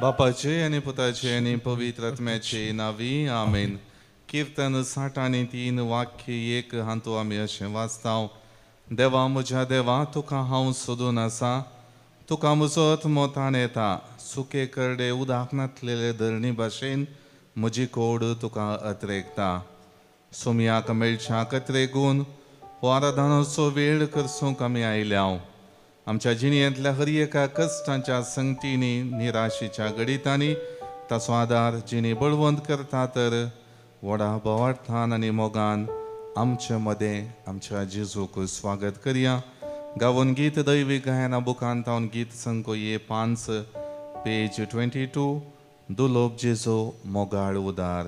बापाचे आनी पुताचे आनी पवित्र आत्म्याचे नांवी आमेन. किर्तन 63 वाक्य 1 हातूंत आमी अशें वाचता, देवा म्हज्या देवा तुका हांव सोदून आसा, तुका म्हजो आत्मो ताणेता, सुके करडे उदक नातलेले धरणी भाशेन म्हजी कोड तुका अत्रेगता. सोमयाक मेळच्याक अत्रेगून हो आराधनाचो वेळ करसूंक आमी आयल्या. आमच्या जिणेंतल्या हर एका कश्टांच्या संगतींनी निराशेच्या घडितांनी ताचो आदार जिणी बळवंत करता तर व्हडा भावार्थान आनी मोगान आमचे मदें आमच्या जेजूक स्वागत करया. गावन गीत दैवीक गायना बुकांत गीत संको ए 5 पेज 22 दुलोब जेजू मोगाळ उदार.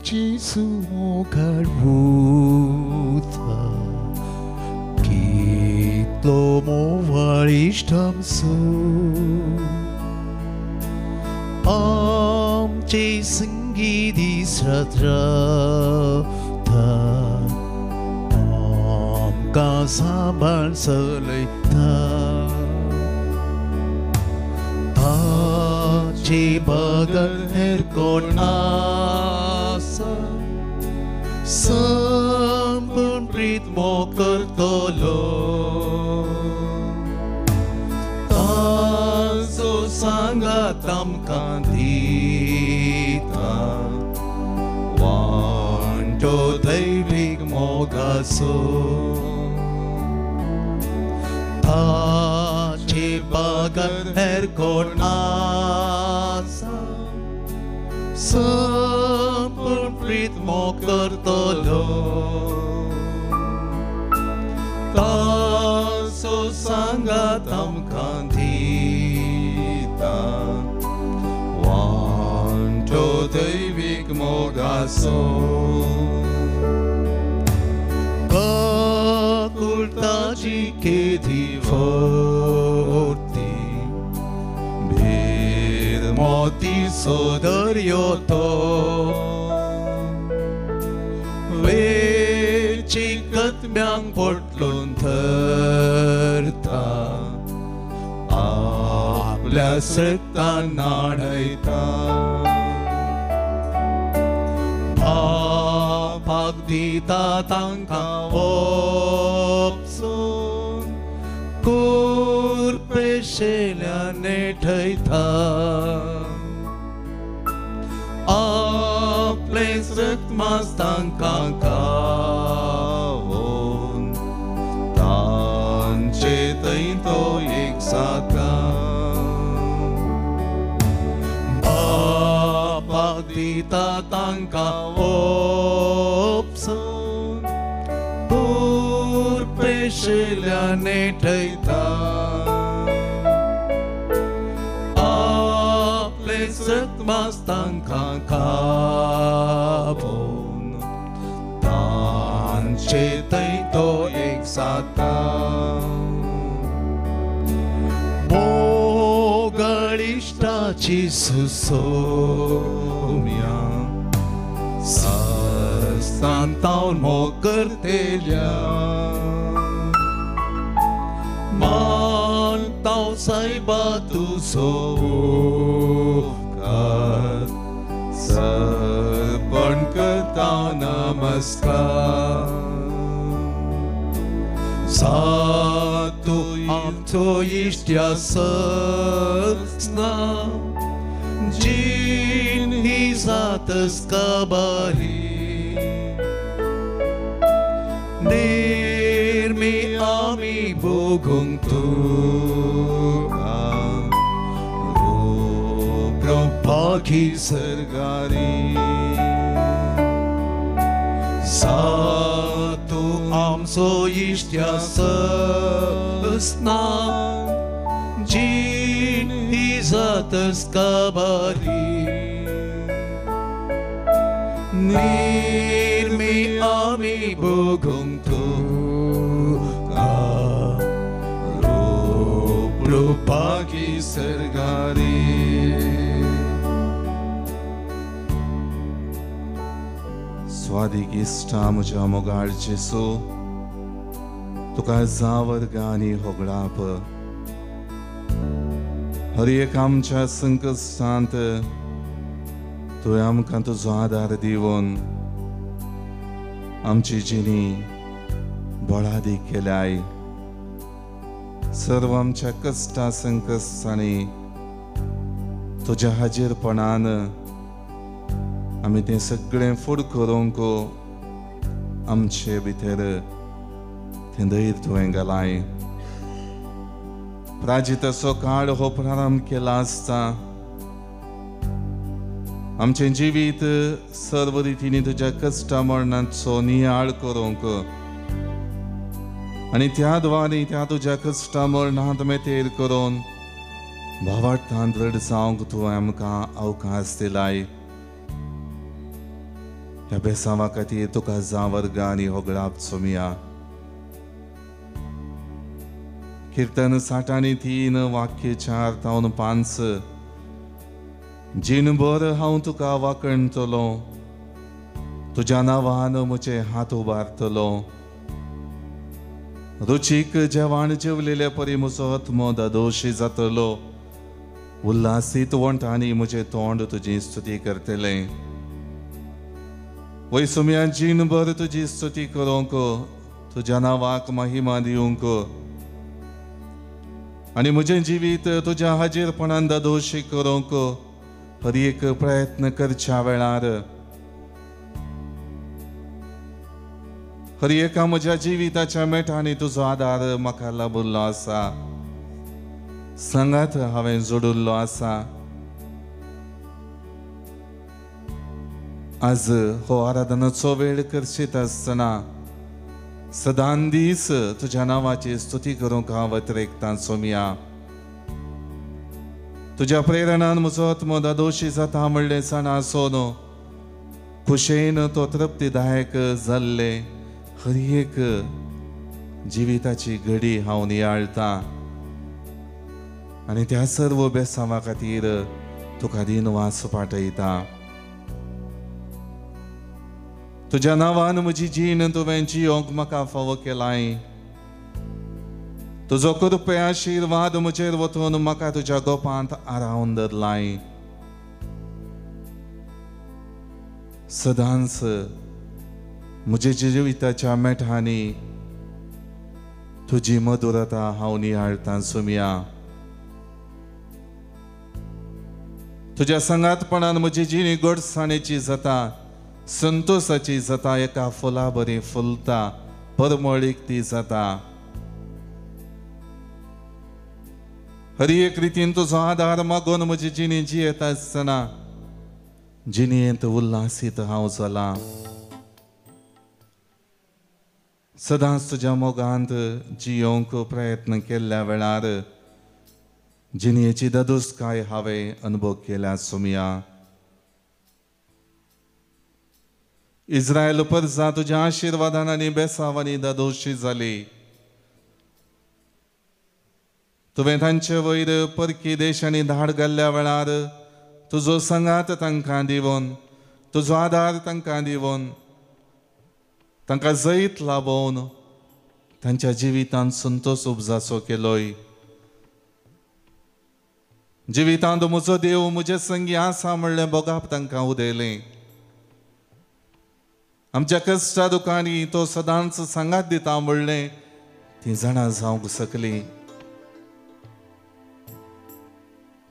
जेजू मोगाळ उदार कितलो मोवाळ इश्ट आमचो, आमचे संगी दीस रात रावता, आमकां सांबाळ चलयता, ताचे बगर हेर कोण आसा, संपूर्ण प्रीत मोग करतलो, ताचो सांगात आमकां दिता, वांटो दैवीक मोगाचो, ताचे बगर हेर कोण आसा, संपूर्ण प्रीत मोग करतलो, ताचो सांगात आमकां दिता, वांटो दैवीक मोगाचो, काकुळटाची केदी फुर्ती, भीर मोतीचो दर्यो तो, वेची कदम्यांक पोटलून धरता, आपल्या सत्तान न्हाणयता, बापाक दिता तांकां ओपसून, कुरपेशेल्यान नेठयता, आपलें रक्त मास तांकां खावोन, तांचे थंय तो एक जाता, बापाक दिता तांकां ओपसून, कुरपेशेल्यान नेठयता, आपलें रक्त मास तांकां खावोन, तांचे थंय तो एक जाता. मोगाळ इश्टाची सुसोम्या, सांतावन मोग करतेल्या, मानताव सायबा तुजो उपकार, सर्पण करता नमस्कार, सातू आमचो इश्ट्या सजना, जीण ही जातस काबारी, निर्मी आमी भोगूंक तुका, रूप सरगारी, सातू आमचो इश्ट्या सजना, जीण ही जातस काबारी, निर्मी आमी भोगूंक तुका, रूप पाकी सरगारी। स्वादीक इश्टा म्हज्या मोगाळ जेसू, तुका जावर आनी होगडाप। हर एक आमच्या संकश्टांत तुवें आमकां तुजो आदार दिवन आमची जिणी बळादीक केल्याय। सर्व आमच्या कश्टा संकश्टांनी तुज्या हाजीरपणान आमी तें सगळें फुड करूंक आमचे भितर तें धैर्य तुवें घालाय। प्राजिताचो काळ हो प्रारंभ केला आसता आमचें जिवीत सर्व रितींनी तुज्या कश्टा मरणाचो नियाळ करूंक आनी त्या द्वारे त्या तुज्या कश्टा मरणांत मेतेर करून भावार्थान दृढ जावंक तुवें आमकां अवकाश दिलाय। ह्या बेसांवा खातीर तुका जावर्ग आनी होगडाप सोमिया। कीर्तन 63 वाक्य 4 तावन 5। जीणभर हांव तुका वाकणतलो, तुज्या नांवान म्हजे हात उबारतलो। रुचीक जेवण जेवलेले परी म्हजो आत्मो दादोशी जातलो, उल्हासीत वंठांनी म्हजें तोंड तुजी स्तुती करतलें। वय सोम्या, जीणभर तुजी स्तुती करूंक, तुज्या नांवाक महिमा दिवंक आनी म्हजें जिवीत तुज्या हाजीरपणान दादोशी करूंक हर एक प्रयत्न करच्या वेळार, हर एका म्हज्या जिविताच्या मेटांनी तुजो आदार म्हाका लाबिल्लो आसा, सांगात हांवें जोडिल्लो आसा। आज हो आराधनाचो वेळ करशीत आसतना सदां दीस तुज्या नांवाची स्तुती करूंक हांव अतिरेकतान सोमिया। तुज्या प्रेरणान म्हजो आत्मो दादोशी जाता म्हणलें जाणा आसून खुशेन तो तृप्तीदायक जाल्ले हर एक जिविताची घडी हांव नियाळटा आनी त्या सर्व बेसांवा खातीर तुका दिनवास पाठयता। तुज्या नांवान म्हजी जीण तुवें जियोंक म्हाका फावो केलाय। तुजो कृपे आशिर्वाद म्हजेर वचून म्हाका तुज्या गोपांत आरावन धरलाय। सदांच म्हज्या जिविताच्या मेठांनी तुजी मधुरता हांव नियाळटां सोमिया। तुज्या सांगातपणान म्हजी जिणी गोडसाणेची जाता, संतोषाची जाता, एका फुला बरी फुलता, परमळीक ती जाता। हर एक रितीन तुजो आदार मागून म्हजी जिणी जियेता आसतना जिणेंत उल्हासीत हांव जाला। सदांच तुज्या मोगांत जियोंक प्रयत्न केल्ल्या वेळार जिणेची दादोसकाय हांवें अनुभव केल्या सोमिया। इस्रायल परजा तुज्या आशिर्वादान आनी बेसावांनी दादोशी जाली। तुवें तांचे वयर परकी देशांनी धाड घाल्ल्या वेळार तुजो सांगात तांकां दिवन, तुजो आदार तांकां दिवन, तांकां जैत लाबोवन तांच्या जिवितांत संतोष उपजाचो केलोय। जिवितांत म्हजो देव म्हजे संगी आसा म्हणलें भोगाप तांकां उदयलें। आमच्या कश्टा दुकांनी तो सदांच सांगात दिता म्हणलें ती जाणा जावंक शकली।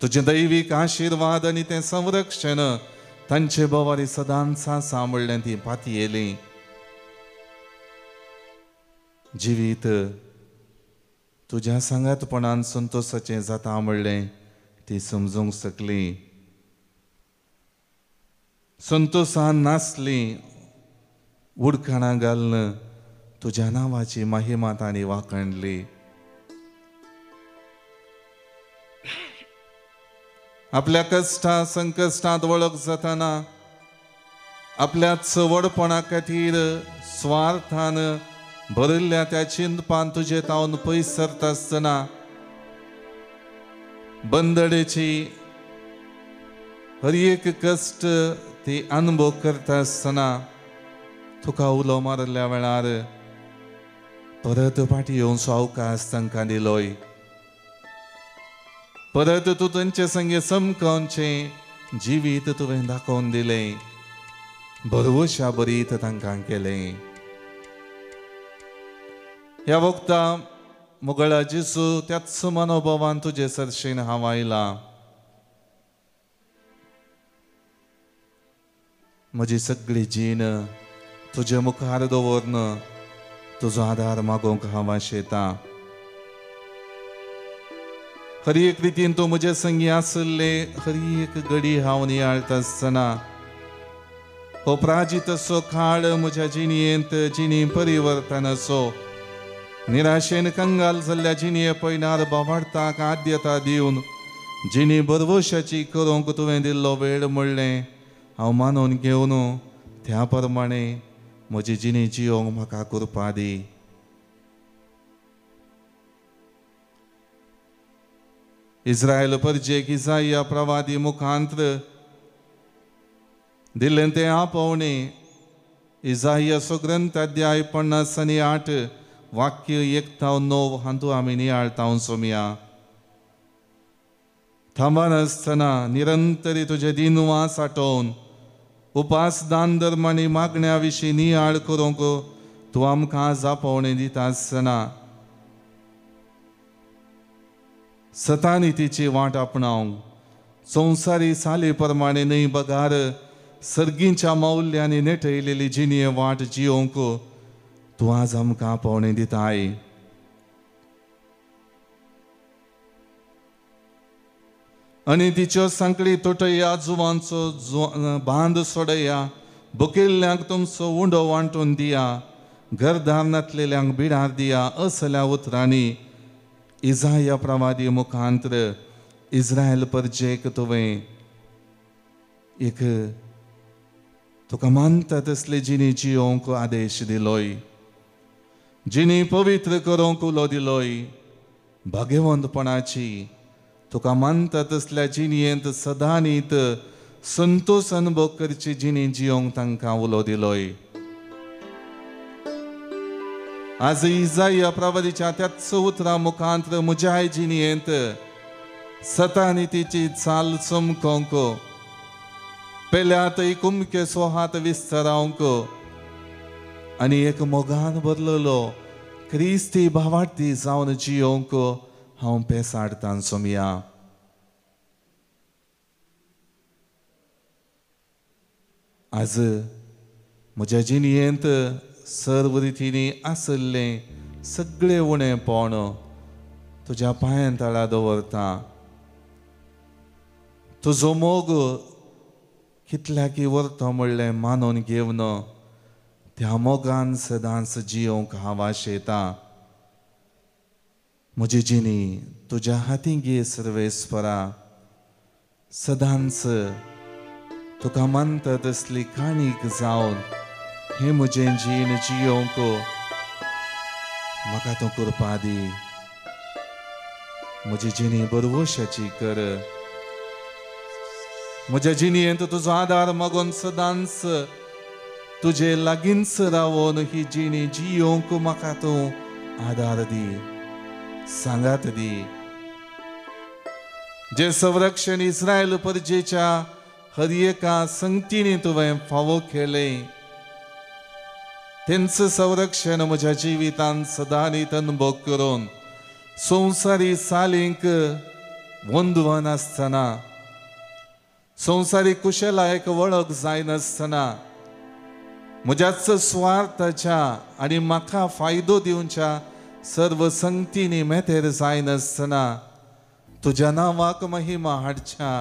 तुजें दैवीक आशिर्वाद आनी तें संरक्षण तांचे भोवारी सदांच आसा म्हणलें ती पातयेली। जिवीत तुज्या सांगातपणान संतोषाचें जाता म्हणलें ती समजूंक शकली। संतोषान नासली उडकाणां घालून तुज्या नांवाची महिमा तांणी वाखणली। आपल्या कश्टा संकश्टांत वळख जाताना आपल्याच व्हडपणा खातीर स्वार्थान भरिल्ल्या त्या चिंतपान तुजे तावन पयस सरता आसतना बंदडेची हर एक कश्ट ती अनुभव करता आसतना तुका उलो मारल्या वेळार परत फाटी येवचो अवकाश तांकां दिलोय। परत तूं तांचे संगे समकावचें जिवीत तुवें दाखोवन दिलें, भरवशा बरीत तांकां केलें। ह्या वखता मुगळा जेजू त्याच मनोभावान तुजे सरशेन हांव आयलां। म्हजी सगळी जीण तुजे मुखार दवरन तुजो आदार मागोवंक हांव आशेतां। हर एक रितीन तूं म्हजे संगी आसले हर एक घडी हांव नियाळटा आसतना हो प्राजीत असो काळ म्हज्या जिणयेंत जिणी परिवर्तन असो निराशेन कंगाल जाल्ल्या जिणये पयनार बावाडताक आद्यता दिवन जिणी भरवशाची करूंक तुवें दिल्लो वेळ म्हणलें हांव मानून घेवन त्या प्रमाणे म्हजी जिणी जियोंक म्हाका कृपा दी। इस्रायल परजेक इजाया प्रवादी मुखांत्र दिल्लें तें आपोवणें इजायाचो ग्रंथ अध्याय 58 वाक्य 1 ते 9 हातूंत आमी नियाळता सोमया। थांबनासतना निरंतरी तुजे दिनवास आठोवन उपास दान धर्म आनी मागण्या विशीं नियाळ करूंक तूं आमकां जापोवणें दिता आसतना सतानितीची वाट आपणावंक संवसारी साली प्रमाणे न्हय बगार सर्गींच्या मौल्यांनी नेटयलेली जिणये वाट जियोंक तूं आज आमकां पावणे दिताय। आनी तिच्यो सांकळी तुटया, जुवांचो बांद सोडया, बुकिल्ल्यांक तुमचो उंडो वांटून दिया, घरदार नातलेल्यांक बिडार दिया असल्या उतरांनी इजाया प्रवादी मुखांत्र इस्रायल परजेक तुवें एक तुका मानता तसली जिणी जियोंक आदेश दिलोय, जिणी पवित्र करूंक उलो दिलोय। भाग्यवंतपणाची तुका मानता तसल्या जिणयेंत सदांनीत संतोष अनुभव करची जिणी जियोंक तांकां उलो दिलोय। आज इजाया प्रवादीच्या त्याच उतरां मुखांत्र म्हज्याय जिणयेंत सतानितीची चाल चमकोवंक पेल्यात कुमकेचो हात विस्तारावंक आनी एक मोगान बदललो क्रिस्ती भावार्थी जावन जियोंक हांव पेसाडतां सोमया। आज म्हज्या जिणयेंत सर्व रितींनी आसलें सगळें उणेपण तुज्या पांयां तळा दवरता। तुजो मोग कितल्याकी व्हरता म्हणलें मानून घेवन त्या मोगान सदांच जियोंक हांव आशेतां। म्हजी जिणी तुज्या हातीं घे सर्वेस्परा, सदांच तुका मानता तसली काणीक जावन हें म्हजें जीण जियोंक म्हाका तूं कृपा दी। म्हजी जिणी बरवशाची कर, म्हज्या जिणयेंत तुजो आदार मागून सदांच तुजे लागींच रावोन ही जिणी जियोंक म्हाका तूं आदार दी, सांगात दी। जें संरक्षण इस्रायल परजेच्या हर एका संगतीने तुवें फावो केलें तेंचें संरक्षण म्हज्या जिवितांत सदांनीत अनुभव करून संवसारी सालींक वंदवन आसतना संवसारी कुशलायक वळख जायनासतना म्हज्याच स्वार्थाच्या आनी म्हाका फायदो दिवच्या सर्व संगतींनी मेतेर जायनासतना तुज्या नांवाक महिमा हाडच्या,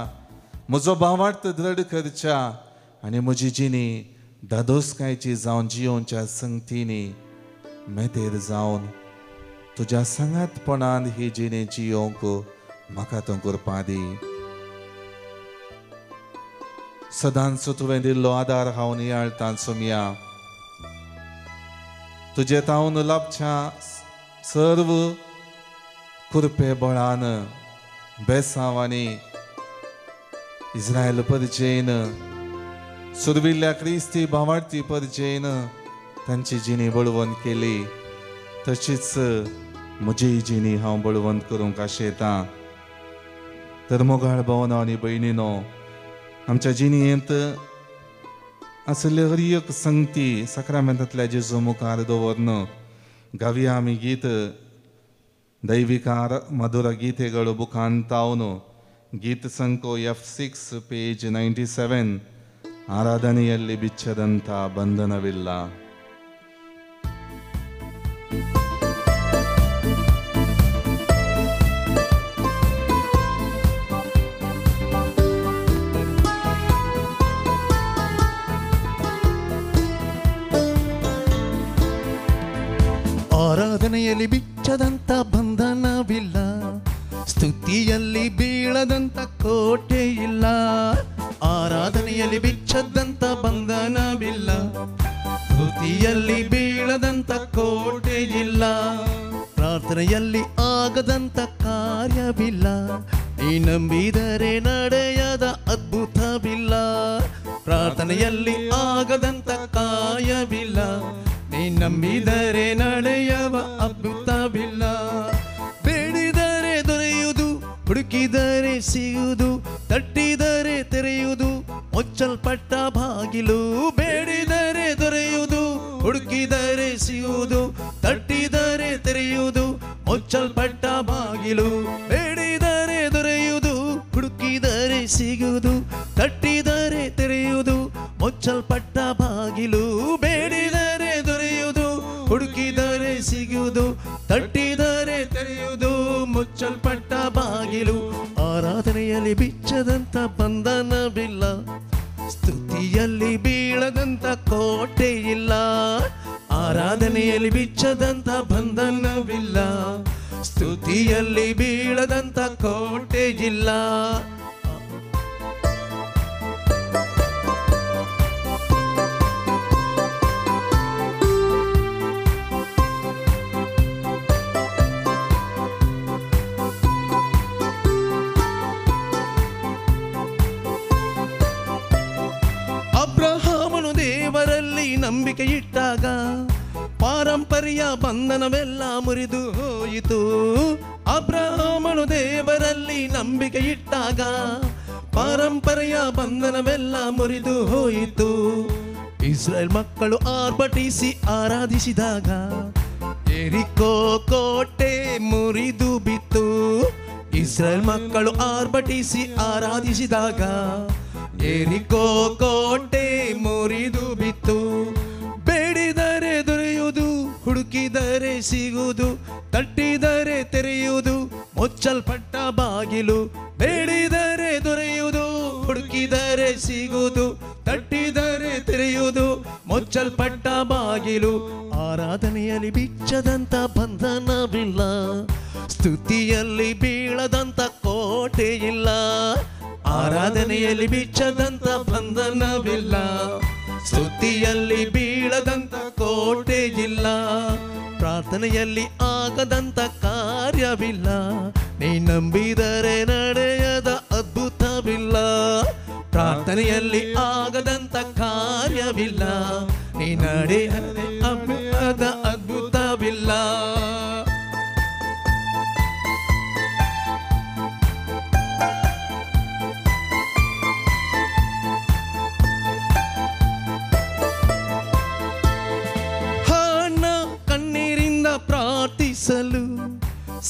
म्हजो भावार्थ दृढ करच्या आनी म्हजी जिणी दादोसकायची जावन जियोवच्या संगतींनी मेतेर जावन तुज्या सांगातपणान ही जिणी जियोवंक म्हाका तूं कृपा दी। सदांच तुवें दिल्लो आदार हांव नियाळतां सोमया। तुजे तावन लाभच्या सर्व कृपे बळान बेसांवांनी इस्रायल परजेन सुरविल्ल्या क्रिस्ती भावार्थी परजेन तांची जिणी बळवंत केली तशीच म्हजी जिणी हांव बळवंत करूंक आशेतां. तर मोगाळ भावना आनी भयणीनो, आमच्या जिणेंत आशिल्ले हर एक संगती साक्रामेंतांतल्या जेजू मुखार दवरन गावया आमी गीत दैविकार मधुर गीतेಗಳು बुकान तावन ಗೀತ ಸಂಕೋ F6 page 97 ಆರಾಧನೆಯಲ್ಲಿ ಬಿಚ್ಚದಂಥ ಬಂಧನವಿಲ್ಲ. ಆರಾಧನೆಯಲ್ಲಿ ಬಿಚ್ಚದಂಥ ಬಂಧನವಿಲ್ಲ, ಸ್ತುತಿಯಲ್ಲಿ ಬೀಳದಂತ ಕೋಟೆ ಇಲ್ಲ. ಆರಾಧನೆಯಲ್ಲಿ ಬಿಚ್ಚದಂತ ಬಂಧನವಿಲ್ಲ, ಸ್ತುತಿಯಲ್ಲಿ ಬೀಳದಂತ ಕೋಟೆ ಇಲ್ಲ. ಪ್ರಾರ್ಥನೆಯಲ್ಲಿ ಆಗದಂತ ಕಾರ್ಯವಿಲ್ಲ, ನೀ ನಂಬಿದರೆ ನಡೆಯದ ಅದ್ಭುತವಿಲ್ಲ. ಪ್ರಾರ್ಥನೆಯಲ್ಲಿ ಆಗದಂತ ಕಾರ್ಯವಿಲ್ಲ, ನೀ ನಂಬಿದರೆ ನಡೆಯವ ಅದ್ಭುತವಿಲ್ಲ. ಬೇಡಿದರೆ ದೊರೆಯುವುದು, ಹುಡುಕಿದರೆ ಸಿಗುವುದು, ತಟ್ಟಿದರೆ ತೆರೆಯುವುದು, ಮುಚ್ಚಲ್ಪಟ್ಟ ಬಾಗಿಲು. ಬೇಡಿದರೆ ದೊರೆಯುವುದು, ಹುಡುಕಿದರೆ ಸಿಗುವುದು, ತಟ್ಟಿದರೆ ತೆರೆಯುವುದು, ಮುಚ್ಚಲ್ಪಟ್ಟ ಬಾಗಿಲು. ಬೇಡಿದರೆ ದೊರೆಯುವುದು, ಹುಡುಕಿದರೆ ಸಿಗುವುದು, ತಟ್ಟಿದರೆ ತೆರೆಯುವುದು, ಮುಚ್ಚಲ್ಪಟ್ಟ ಬಾಗಿಲು. ಬೇಡಿದರೆ ದೊರೆಯುವುದು, ಹುಡುಕಿದರೆ ಸಿಗುವುದು, ತಟ್ಟಿದರೆ ತೆರೆಯುವುದು, ಮುಚ್ಚಲ್ಪಟ್ಟ ಬಾಗಿಲು. ಆರಾಧನೆಯಲ್ಲಿ ಬಿಚ್ಚದಂತ ಬಂಧನವಿಲ್ಲ, ಸ್ತುತಿಯಲ್ಲಿ ಬೀಳದಂತ ಕೋಟೆ ಇಲ್ಲ. ಆರಾಧನೆಯಲ್ಲಿ ಬಿಚ್ಚದಂತ ಬಂಧನವಿಲ್ಲ, ಸ್ತುತಿಯಲ್ಲಿ ಬೀಳದಂತ ಕೋಟೆ ಇಲ್ಲ. ಅಬ್ರಹಾಮನು ದೇವರಲ್ಲಿ ನಂಬಿಕೆ ಇಟ್ಟಾಗ ಪಾರಂಪರ್ಯ ಬಂಧನವೆಲ್ಲ ಮುರಿದು ಹೋಯಿತು. ಅಬ್ರಹಾಮನು ದೇವರಲ್ಲಿ ನಂಬಿಕೆ ಇಟ್ಟಾಗ ಪಾರಂಪರ್ಯ ಬಂಧನವೆಲ್ಲ ಮುರಿದು ಹೋಯಿತು. ಇಸ್ರೇಲ್ ಮಕ್ಕಳು ಆರ್ಭಟಿಸಿ ಆರಾಧಿಸಿದಾಗ ಯೆರಿಕೋ ಕೋಟೆ ಮುರಿದು ಬಿತ್ತು. ಇಸ್ರೇಲ್ ಮಕ್ಕಳು ಆರ್ಭಟಿಸಿ ಆರಾಧಿಸಿದಾಗ ಯೆರಿಕೋ ಕೋಟೆ ಮುರಿದು ಬಿತ್ತು. ಬೇಡಿದರೆ ದೊರೆಯುವುದು, ಹುಡುಕಿದರೆ ಸಿಗುವುದು, ತಟ್ಟಿದರೆ ತೆರೆಯುವುದು, ಮುಚ್ಚಲ್ಪಟ್ಟ ಬಾಗಿಲು. ಬೇಡಿದರೆ ದೊರೆಯುವುದು, ಹುಡುಕಿದರೆ ಸಿಗುವುದು, ತಟ್ಟಿದರೆ ತೆರೆಯುವುದು, ಮುಚ್ಚಲ್ಪಟ್ಟ ಬಾಗಿಲು. ಆರಾಧನೆಯಲ್ಲಿ ಬಿಚ್ಚದಂತ ಬಂಧನವಿಲ್ಲ, ಸ್ತುತಿಯಲ್ಲಿ ಬೀಳದಂತ ಕೋಟೆ ಇಲ್ಲ. ಆರಾಧನೆಯಲ್ಲಿ ಬಿಚ್ಚದಂತ ಬಂಧನವಿಲ್ಲ, ಸ್ತುತಿಯಲ್ಲಿ ಬೀಳದಂತ ಕೋಟೆ ಇಲ್ಲ. ಪ್ರಾರ್ಥನೆಯಲ್ಲಿ ಆಗದಂತ ಕಾರ್ಯವಿಲ್ಲ, ನೀ ನಂಬಿದರೆ ನಡೆಯದ ಅದ್ಭುತವಿಲ್ಲ. ಪ್ರಾರ್ಥನೆಯಲ್ಲಿ ಆಗದಂತ ಕಾರ್ಯವಿಲ್ಲ, ನೀ ನಡೆಯದ ಅದ್ಭುತವಿಲ್ಲ. ಪ್ರಾರ್ಥಿಸಲು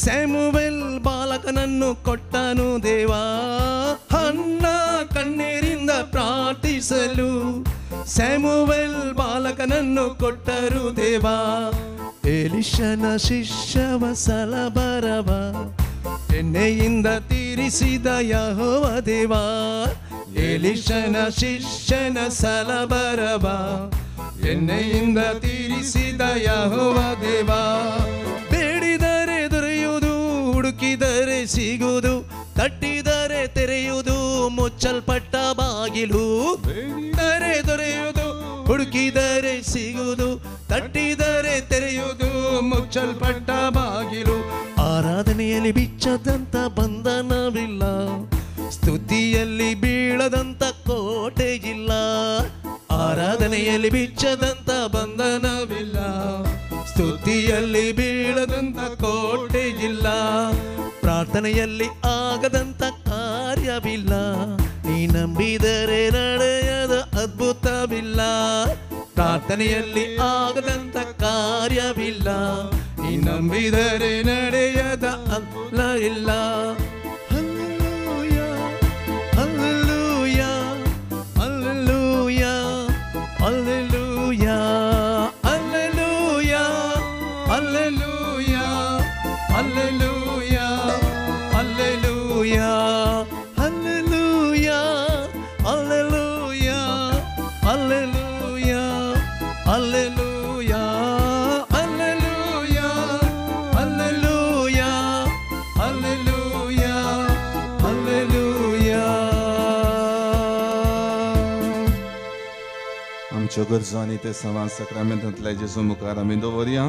ಸ್ಯಾಮುವೆಲ್ ಬಾಲಕನನ್ನು ಕೊಟ್ಟನು ದೇವಾ. ಹನ್ನ ಕಣ್ಣೀರಿಂದ ಪ್ರಾರ್ಥಿಸಲು ಸ್ಯಾಮುವೆಲ್ ಬಾಲಕನನ್ನು ಕೊಟ್ಟರು ದೇವಾ. ಎಲಿಷನ ಶಿಷ್ಯವ ಸಲಬರವ ಎಣ್ಣೆಯಿಂದ ತೀರಿಸಿದ ಯೆಹೋವ ದೇವಾ. ಎಲಿಷನ ಶಿಷ್ಯನ ಸಲಬರವ ಎಣ್ಣೆಯಿಂದ ತೀರಿಸಿದ ಯೆಹೋವ ದೇವಾ. ಬೇಡಿದರೆ ದೊರೆಯುವುದು, ಹುಡುಕಿದರೆ ಸಿಗುವುದು, ತಟ್ಟಿದರೆ ತೆರೆಯುವುದು, ಮುಚ್ಚಲ್ಪಟ್ಟ ಬಾಗಿಲು. ಬೇಡಿದರೆ ದೊರೆಯುವುದು, ಹುಡುಕಿದರೆ ಸಿಗುವುದು, ತಟ್ಟಿದರೆ ತೆರೆಯುವುದು, ಮುಚ್ಚಲ್ಪಟ್ಟ ಬಾಗಿಲು. ಆರಾಧನೆಯಲ್ಲಿ ಬಿಚ್ಚದಂತ ಬಂಧನವಿಲ್ಲ, ಸ್ತುತಿಯಲ್ಲಿ ಬೀಳದಂತ ಕೋಟೆ ಇಲ್ಲ. ಆರಾಧನೆಯಲ್ಲಿ ಬಿಚ್ಚದಂತ ಬಂಧನವಿಲ್ಲ, ಸ್ತುತಿಯಲ್ಲಿ ಬೀಳದಂತ ಕೋಟೆ ಇಲ್ಲ, ಪ್ರಾರ್ಥನೆಯಲ್ಲಿ ಆಗದಂತ ಕಾರ್ಯವಿಲ್ಲ. ನೀ ನಂಬಿದರೆ ನಡೆಯದ ಅದ್ಭುತವಿಲ್ಲ, ಪ್ರಾರ್ಥನೆಯಲ್ಲಿ ಆಗದಂತ ಕಾರ್ಯವಿಲ್ಲ. ನೀ ನಂಬಿದರೆ ನಡೆಯದ ಅದ್ಭುತ ಇಲ್ಲ. Hallelujah, hallelujah, hallelujah, hallelujah, hallelujah, hallelujah, hallelujah, hallelujah, hallelujah, hallelujah, hallelujah, hallelujah, hallelujah, hallelujah, hallelujah, hallelujah. आमच्यो गरजो आनी ते सवां साक्रामेंतांतल्या जेजू मुखार आमी दवरया.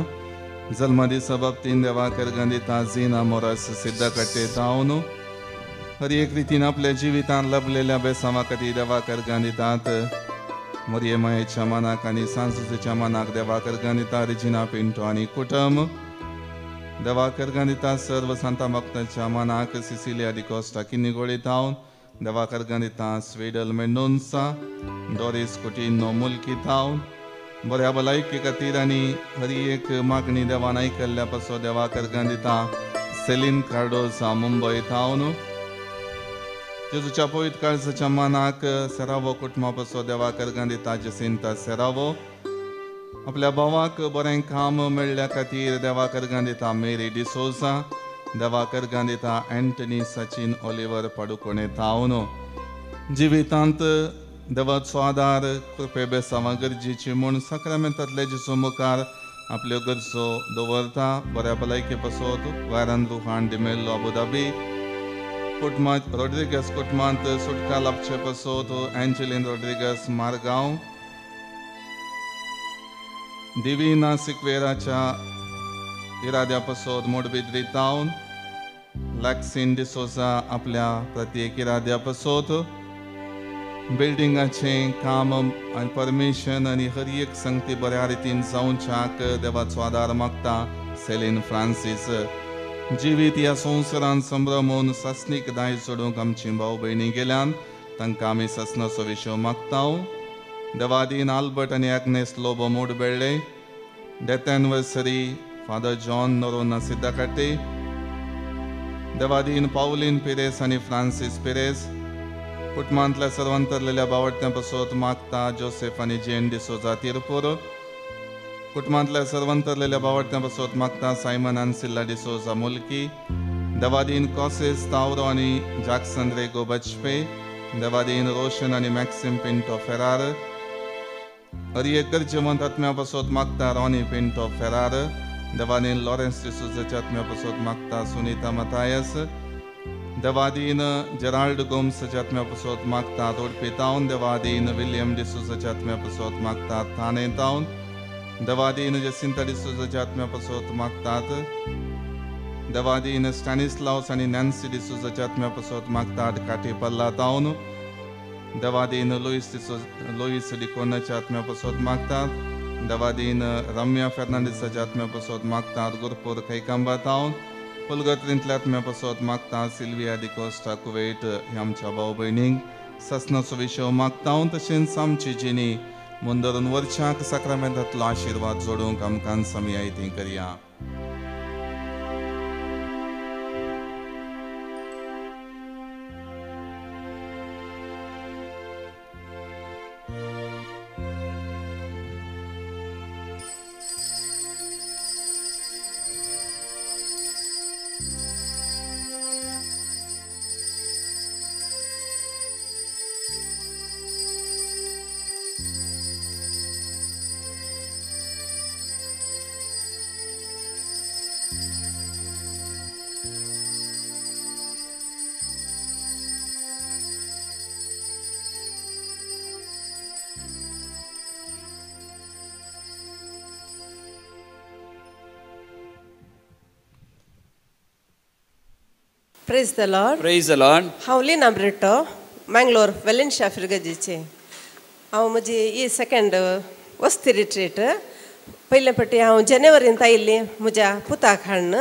जल्मा दिसा बाबतीन देवा करगां दिता झिना मोरास सिद्ध काडटे जावन हर एक रितीन आपल्या जिवितान लभलेल्या बेसांवा खातीर देवा करगां दितात. मोरये मायेच्या मानाक आनी सांजुच्या मानाक देवा करगां दिता रिजिना पिंटो आनी कुटुंब. देवा करगां दिता सर्व सांता भक्तांच्या मानाक सिसिलिया डिकोस्टा किन्नीगोळी थावन. देवा करगां दिता स्वेडल मेंडोन्सा डॉरिस कुटिनो मुल्की थावन. बऱ्या भलायके खातीर आनी हर एक मागणी देवान आयकल्ल्या पासो देवा करगां दिता सेलीन कार्डोसा मुंबय थावन. जेजूच्या पवित्र काळजाच्या मानाक सेरावो कुटुंबा पासो देवा करगां दिता जसिंता सेरावो. आपल्या भावाक बरें काम मेळ्ळ्या खातीर देवा करगां दिता मेरी डिसोजा. देवा करगां दिता एंटनी सचिन ओलिवर पाडुकोणे थावन. जिवितांत देवाचो आदार कृपे बेसांवां गरजेची म्हूण साक्रामेंतांतले जेजू मुखार आपल्यो गरजो दवरता. बऱ्या भलायके पासत वायरान रुहान डिमेल्लो अबुधाबी कुटुंबांत रॉड्रिगस कुटुंबांत सुटका लाभचे पासत एंजेलीन रॉड्रिगस मारगांव. दिवीना सिक्वेराच्या इराद्या पासत मोडबिद्री तावन. लॅक्सिन डिसोजा आपल्या प्रत्येक इराद्या पासत बिल्डिंगाचें काम आनी परमिशन आनी हर एक संगती बऱ्या रितीन जावच्याक देवाचो आदार मागता सेलीन फ्रांसीस. जिवीत ह्या संवसारान संभ्रमून सासणीक दायज सोडूंक आमची भाव भयणी गेल्यान तांकां आमी सासणाचो विशय मागता. देवादीन आल्बर्ट आनी Agnes Lobo Mudbelle. Death anniversary father John Noronha Siddakatte. देवादीन पावलीन पिरेस आनी फ्रांसीस पिरेस. कुटुंबांतल्या सर्वांतरलेल्या बावडत्यां पासत मागता जोसेफ आनी जेन डिसोजा तिरपूर. कुटुंबांतल्या सर्वांतरलेल्या बावडत्यां पासत मागता सायमन आन्सिल्ला डिसोजा मुल्की. देवादीन कॉसेस तावरो आनी जाक्सन रेगो बजपे. देवादीन रोशन आनी मॅक्सिम पिंटो फेरार. हर एक गरजेवंत आत्म्या पासत मागता रॉनी पिंटो फेरार. देवादीन लॉरेन्स डिसोजाच्या आत्म्या पासत मागता सुनीता मथायस. देवादीन जेराल्ड गोम्साच्या आत्म्या पासत मागता तोडपी तावन. देवादीन विल्यम डिसोजाच्या आत्म्या पासत मागता थाणे तावन. देवादीन जसिंता डिसोजाच्या आत्म्या पासत मागतात. देवादीन स्टॅनिस्लावस आनी नॅन्सी डिसोजाच्या आत्म्या पासत मागतात काठी पल्ला तावन. देवादीन लुईस लुईस डिकोनाच्या आत्म्या पासत मागतात. देवादीन रम्या फेर्नांडीसाच्या आत्म्या पासत मागतात गुरपूर खैकांबा तावन. पुलगत्रींतल्या आत्म्या पासत मागता सिल्विया डिकोस्टा कुवेट ह्या आमच्या भाव भयणींक सासणाचो विशय मागता. तशेंच आमची जिणी मुंदरून वर्षाक साक्रामेंतांतलो आशिर्वाद जोडूंक आमकां समयायती करया. Praise the Lord. Praise the Lord. हांव लीना ब्रिटो, मंगलोर वेलेन्शिया फिरगजीचे. हांव म्हजी ही सेकंड वस्ती रिट्रीट. पयले फावटी हांव जानेवारींत आयिल्ली म्हज्या पुताक हाडून.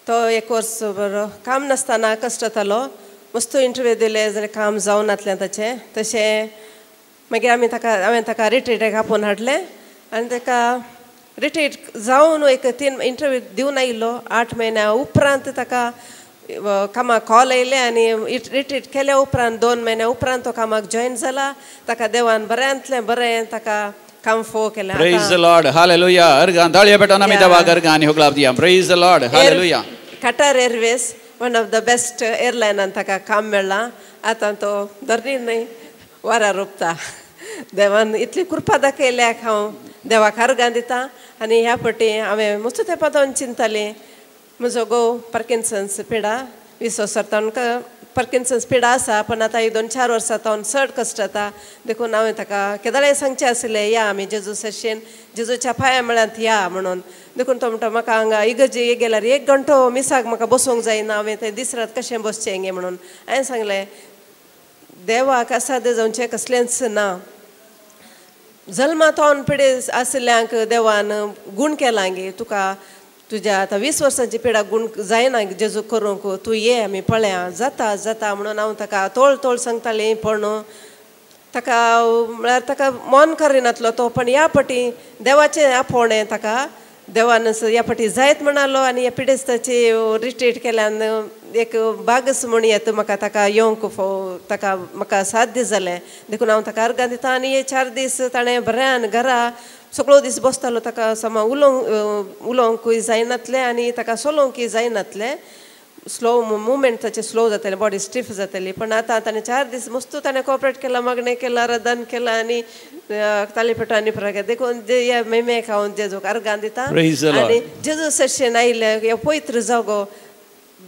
तो एक वर्स बरो काम नासतना कश्ट जातालो, मस्त इंटरव्यू दिले जाल्यार काम जावनातलें ताचें. तशें मागीर आमी ताका हांवें ताका रिट्रीटाक आपोवन हाडलें आनी ताका रिट्रीट जावन एक 3 इंटरव्यू दिवन आयिल्लो. 8 म्हयन्या उपरांत ताका कामाक कॉल आयलें आनी रिट्रीट केल्या उपरांत 2 म्हयन्या उपरांत तो कामाक जॉयन जाला. ताका देवान बऱ्यांतलें बरें ताका काम फोव केलें. Praise the Lord, hallelujah. Organ ताळयो पेटोवन आमी देवाक अर्गान होगळाप दिया. Praise the Lord, hallelujah. Qatar Airways one of the best एअरलायनान ताका काम मेळ्ळां. आतां तो धरणी न्हय वाऱ्यार रोपता. देवान इतली कृपा दाखयल्याक हांव देवाक अर्गां दिता. आनी ह्या फावटी हांवें मस्त तेंपा चिंतालें, म्हजो घोव पार्किन्सन्स पिडा 20 वर्सां तावन पार्किन्सन्स पिडा आसा, पण आतां एक 2-4 वर्सां तावन चड कश्ट जाता. देखून हांवें ताका केदळाय सांगचें आसलें, या आमी जेजू सशेन जेजूच्या पांया म्हळ्यात या म्हणून. देखून तो म्हणटा म्हाका हांगा इगर्जे गेल्यार 1 घंटो मिसाक म्हाका बसूंक जायना, हांवें तें दीस रात कशें बसचें गे म्हणून. हांवें सांगलें देवाक असाध्य जावचें कसलेंच ना. जल्मा तावन पिडे आशिल्ल्यांक देवान गूण केला गे, तुका तुज्या आतां 20 वर्सांची पिडा गूण जायना जेजू करूंक, तूं ये आमी पळया जाता जाता म्हणून हांव ताका तोळ तोळ सांगतालें. पण ताका म्हळ्यार ताका मन करिनातलो तो, पण ह्या फावटी देवाचें आपोवणें ताका देवान ह्या फावटी जायत म्हणालो. आनी ह्या पिडेस्ताची रिट्रीट केल्यान एक बागस म्हूण येता म्हाका ताका येवंक ताका म्हाका साध्य जालें. देखून हांव ताका अर्गां दिता. आनी हे 4 दीस ताणें बऱ्यान घरा सगळो दीस बसतालो, ताका समा उलोवंकूय जायनातलें आनी ताका चलोवंकूय जायनातलें. स्लो मुवमेंट ताचें स्लो जातालें, बॉडी स्टिफ जाताली. पण आतां ताणें 4 दीस मस्त ताणें कॉपरेट केलां, मागणें केलां, रदन केलां आनी तालीपेटो आनी प्रकार. देखून ह्या मेमेक हांव जेजूक अर्गां दिता. आनी जेजू सशेन आयिल्लें ह्या पवित्र जागो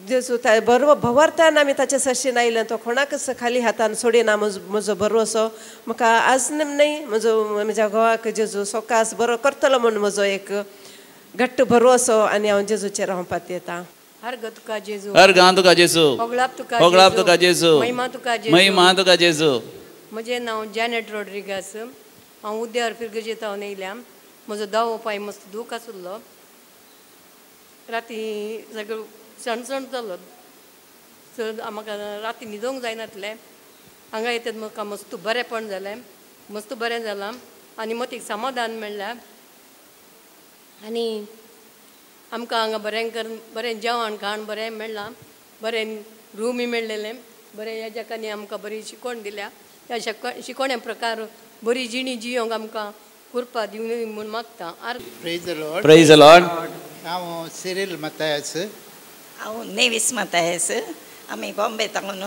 जेजू बरो भवार्थान आमी ताचे सशेन आयिल्लें, तो कोणाकच खाली हातान सोडिना. म्हजो भरवसो म्हाका आज न्हय म्हजो म्हज्या घोवाक जेजू सोकास बरो करतलो म्हूण म्हजो एक घट्ट भरवसो आनी हांव जेजूचेर हांव पातयेता. अर्घ तुका जेजू, अर्घां तुका जेजू, होगळाप तुका, होगळाप तुका जेजू, महिमा तुका जेजू, महिमा तुका जेजू. म्हजें नांव जॅनेट रॉड्रिगास. हांव उद्यार फिरगजेत हांव येयल्या. म्हजो दावो पांय मस्त दूख आसलो, राती सगळो सणसण जालो, चड म्हाका राती न्हिदोंक जायनातलें. हांगा येतात म्हाका मस्त बरेंपण जालें, मस्त बरें जालां आनी मतीक समाधान मेळ्ळें. आनी आमकां हांगा बरें कर बरें जेवण खाण बरें मेळ्ळां, बरें रुमूय मेळ्ळेलें, बरें ह्या जाकांनी आमकां बरी शिकवण दिल्या. त्या शिकवण्या प्रकार बरी जिणी जियोंक आमकां कृपा दिवनी म्हूण मागता. Praise the Lord. Praise the Lord. हांव सिरील मतायस. हांव नेवीस मतायस. आमी बॉम्बे तावन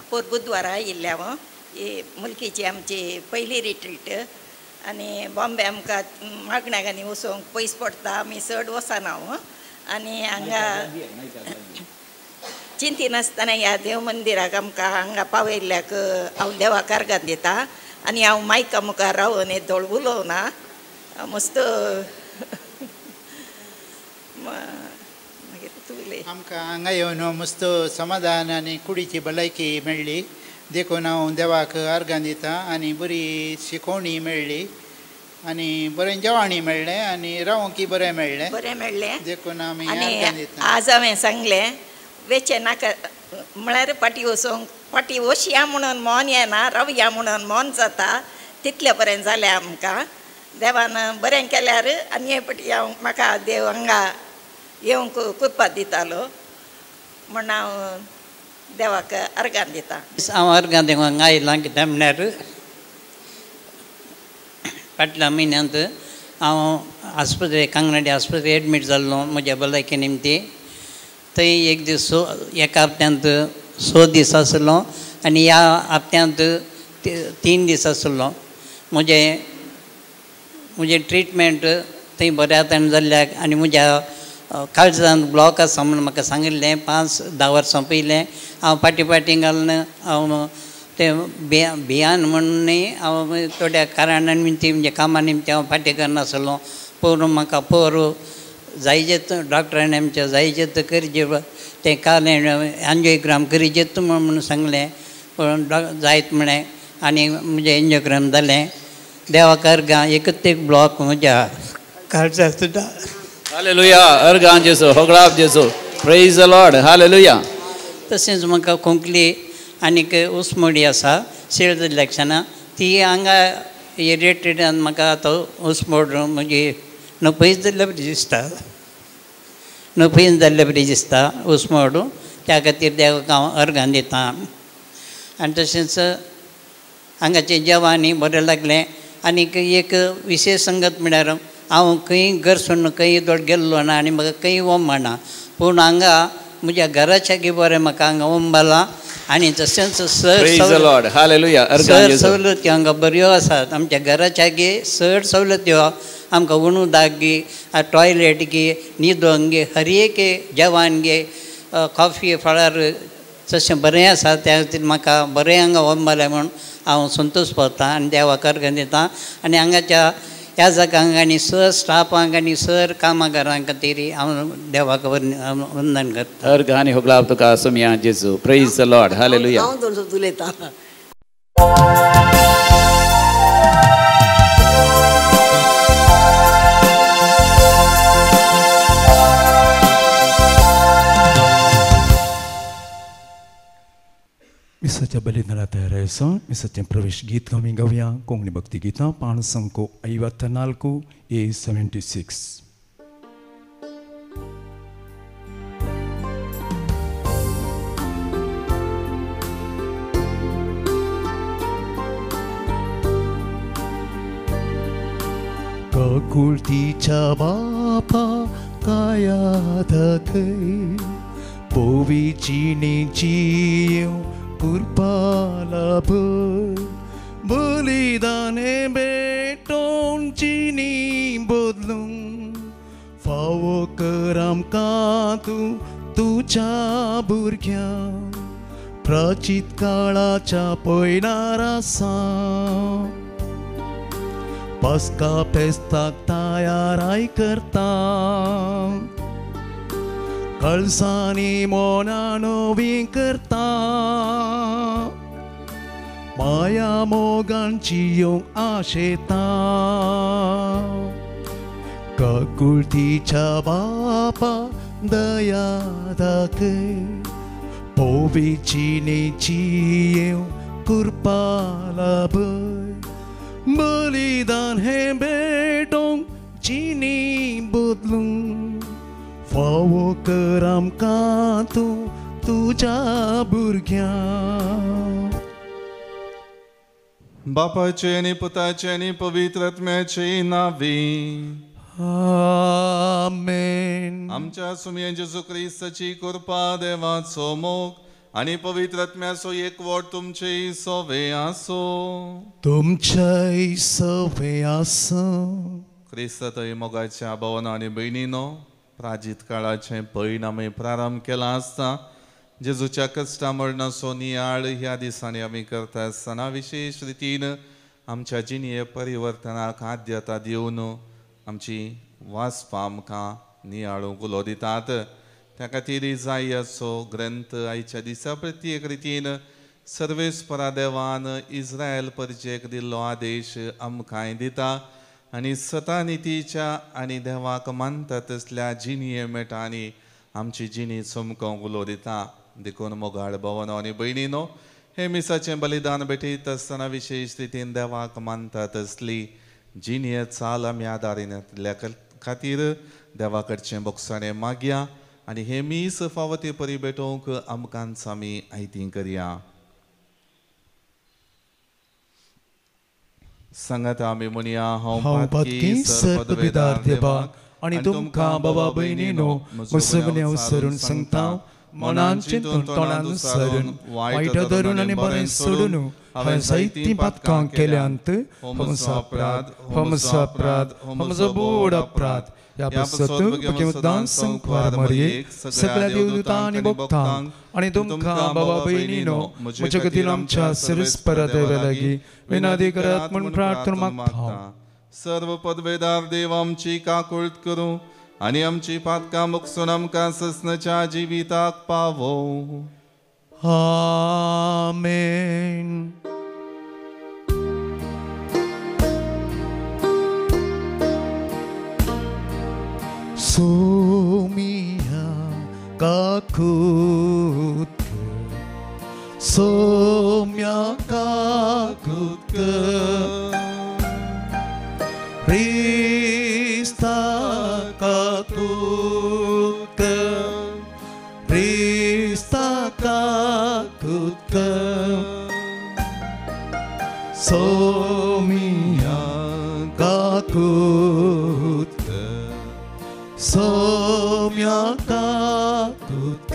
पोर बुधवारा आयिल्ल्या. ही मुलकीची आमची पयली रिट्रीट आनी बॉम्बे आमकां मागण्याक आनी वचोंक पयस पडटा, आमी चड वचना. आनी हांगा चिंतिनासतना ह्या देव मंदिराक आमकां हांगा पावयल्ल्याक हांव देवाक अर्गां दिता. आनी हांव मायका मुखार रावन येदोळ उलोवना, मस्त मागीर तूं उलय. आमकां हांगा येवन मस्त समाधान आनी कुडीची भलायकी मेळ्ळी, देखून हांव देवाक अर्गां दिता. आनी बरी शिकवणी मेळ्ळी आनी बरें जेवणूय मेळ्ळें आनी रावंकूय बरें मेळ्ळें, बरें मेळ्ळें, देखून आमी अर्गां दिता. आज हांवें सांगलें वेचें नाका म्हळ्यार फाटीं वचोंक फाटीं वचया म्हणून मन येना, रावया म्हणून मन जाता, तितले पर्यंत जालें आमकां. देवान बरें केल्यार आनी हे फाटी हांव म्हाका देव हांगा येवंक कृपा दितालो म्हूण हांव देवाक अर्गां दिता. हांव अर्गां दिवंक हांगा आयलां कित्याक म्हळ्यार फाटल्या म्हयन्यांत हांव आस्पत्रे कांगनाडी आस्पत्रे एडमीट जाल्लो म्हज्या भलायके निमती. थंय एक दीस एका हप्त्यांत 6 दीस आसलो आनी ह्या हप्त्यांत 3 दीस आसलो. म्हजें म्हजें ट्रिटमेंट थंय बऱ्या तरेन जाल्ल्याक आनी म्हज्या काळजान ब्लॉक आसा म्हूण म्हाका सांगिल्लें 5-10 वर्सां पयलें. हांव फाटीं फाटीं घालून हांव तें भियान म्हणून न्ही हांव थोड्या कारणान निमतीं म्हणजे कामा निमतीं हांव फाटीं करनासलो. पोरू म्हाका पोरू जायजेत डॉक्टरान आमच्या जायजेत करचे तें काल एन्जियोग्राम करीजेत म्हणून सांगलें, पूण जायत म्हळें आनी म्हजें एन्जियोग्राम जालें. देवाक अर्गां एकच एक ब्लॉक म्हज्या काळजांत सुद्दां. हालेलुया. अर्गां जेजू, होगळाप जेजू. Praise the Lord. Hallelujah. तशेंच म्हाका खोंकली आनीक उसमोडी आसा शेळ जाल्ल्या क्षणा ती हांगा इरिटेडान म्हाका आतां उसमोड म्हणजे नपयत जाल्ले बरी दिसता, नपयत जाल्ले बरी दिसता उसमोड. त्या खातीर देवाक हांव अर्गां दिता. आनी तशेंच हांगाचें जेवण बरें लागलें. आनीक एक विशेश संगत म्हळ्यार हांव खंय घर सोडून खंय दोड गेल्लो ना आनी म्हाका खंय ओंबना, पूण हांगा म्हज्या घराच्या बरें म्हाका हांगा ओंबलां. आनी तशेंच सर सर सवलत्यो हांगा बऱ्यो आसात. आमच्या घराच्या चड सवलत्यो आमकां उणूदाक गी, टॉयलेट गी, न्हिदोंक गे, हर एक जेवण गे, कॉफी फळार तशें बरें आसा. त्या खातीर म्हाका बरें हांगा ओंबलें म्हूण हांव संतोश पावतां आनी देवाक अर्गां दिता. आनी हांगाच्या ह्या जागांक आनी सर स्टाफांक आनी सर कामागारां खातीर हांव देवाक वंदन करतां. अर्गां आनी होगळाप तुका सोमया जेजू. Praise the Lord. Hallelujah. हांव दोन शब्द उलयतां. मिसाच्या बलिदाना तयार आसा. मिसाचें प्रवेश गीत आमी गावया. कोंकणी भक्ती गितां पाण संको 54 A76. काकुळतीच्या बापा काया दाखय पोवीची जियो कृपा लाभ बलिदाने भेटोवन जिणी बदलूं फावो कर आमकां तूं तुज्या भुरग्यांक प्राचीत काळाच्या पयणार आसा पास्का फेस्ताक तयाराय करता कळसांनी मोना नवी करता माया मोगांची येवंक आशेता काकुळतीच्या बापा दया दाखय पोवीची येवंक कृपा लाभय बलिदान हें भेटोवंक जिणी बदलूं फावो कर आमकां तूं तुज्या भुरग्यांक. बापाचे आनी पुताचे आनी पवित्र आत्म्याचे नांवी आमेन. आमच्या सुमये जेजू क्रिस्ताची कृपा, देवाचो मोग आनी पवित्र आत्म्याचो एकवट तुमचे सवे आसो. तुमचेय सवे आसो. क्रिस्त थंय मोगाच्या भावना आनी भयणीनो, प्राजीत काळाचें पयण आमी प्रारंभ केलां आसता जेजूच्या कश्टा मरणाचो नियाळ ह्या दिसांनी आमी करता आसतना विशेश रितीन आमच्या जिणये परिवर्तनाक आद्यता दिवन आमची वाचपां आमकां नियाळूंक उलो दितात. त्या खातीर इजायाचो ग्रंथ आयच्या दिसा प्रत्येक रितीन सर्वेस्परा देवान इस्रायल परजेक दिल्लो आदेश आमकांय दिता आनी सतानितीच्या आनी देवाक मानता तसल्या जिणये मेटांनी आमची जिणी चमकोवंक उलो दिता. देखून मोगाळ भवनो आनी भयणीनो, हे मिसाचें बलिदान भेटयत आसतना विशेश रितीन देवाक मानता तसली जिणये चाल आमी आदारिनातल्या खातीर देवा कडचें बोगसाणें मागया आनी हे मीस फावो ते परी भेटोवंक आमकांच आमी आयती करया. सांगात आमी म्हणया, हांव पातकी सर्पदवेदार देवाक आनी तुमकां बाबा भयणीनो म्हजो सरून सांगता, मनान चिंतून तोंडान सरून वायट धरून आनी बरें सोडून हांवें जायतीं पातकां केल्यांत. हो म्हजो अपराध, हो म्हजो अपराध, हो म्हजो बोड अपराध. ह्या पासत मुद्दाम संकवार मरयेक सगळ्या देवदूतां आनी भक्तांक आनी तुमकां बाबा भयणीनो म्हजे खातीर आमच्या सर्वेस्परा देवा लागीं विनंती करात म्हूण प्रार्थना मागता. सर्व पदवेदार देव आमची काकुळट करूं आनी आमची पातकां मुकसून आमकां ससनाच्या जिविताक पावो. आमेन. सोमिया काकूत सोम्या काकूत क्रिस्ता काकूत क्रिस्ता काकूत सोमिया काकूत सोम्या काकूत.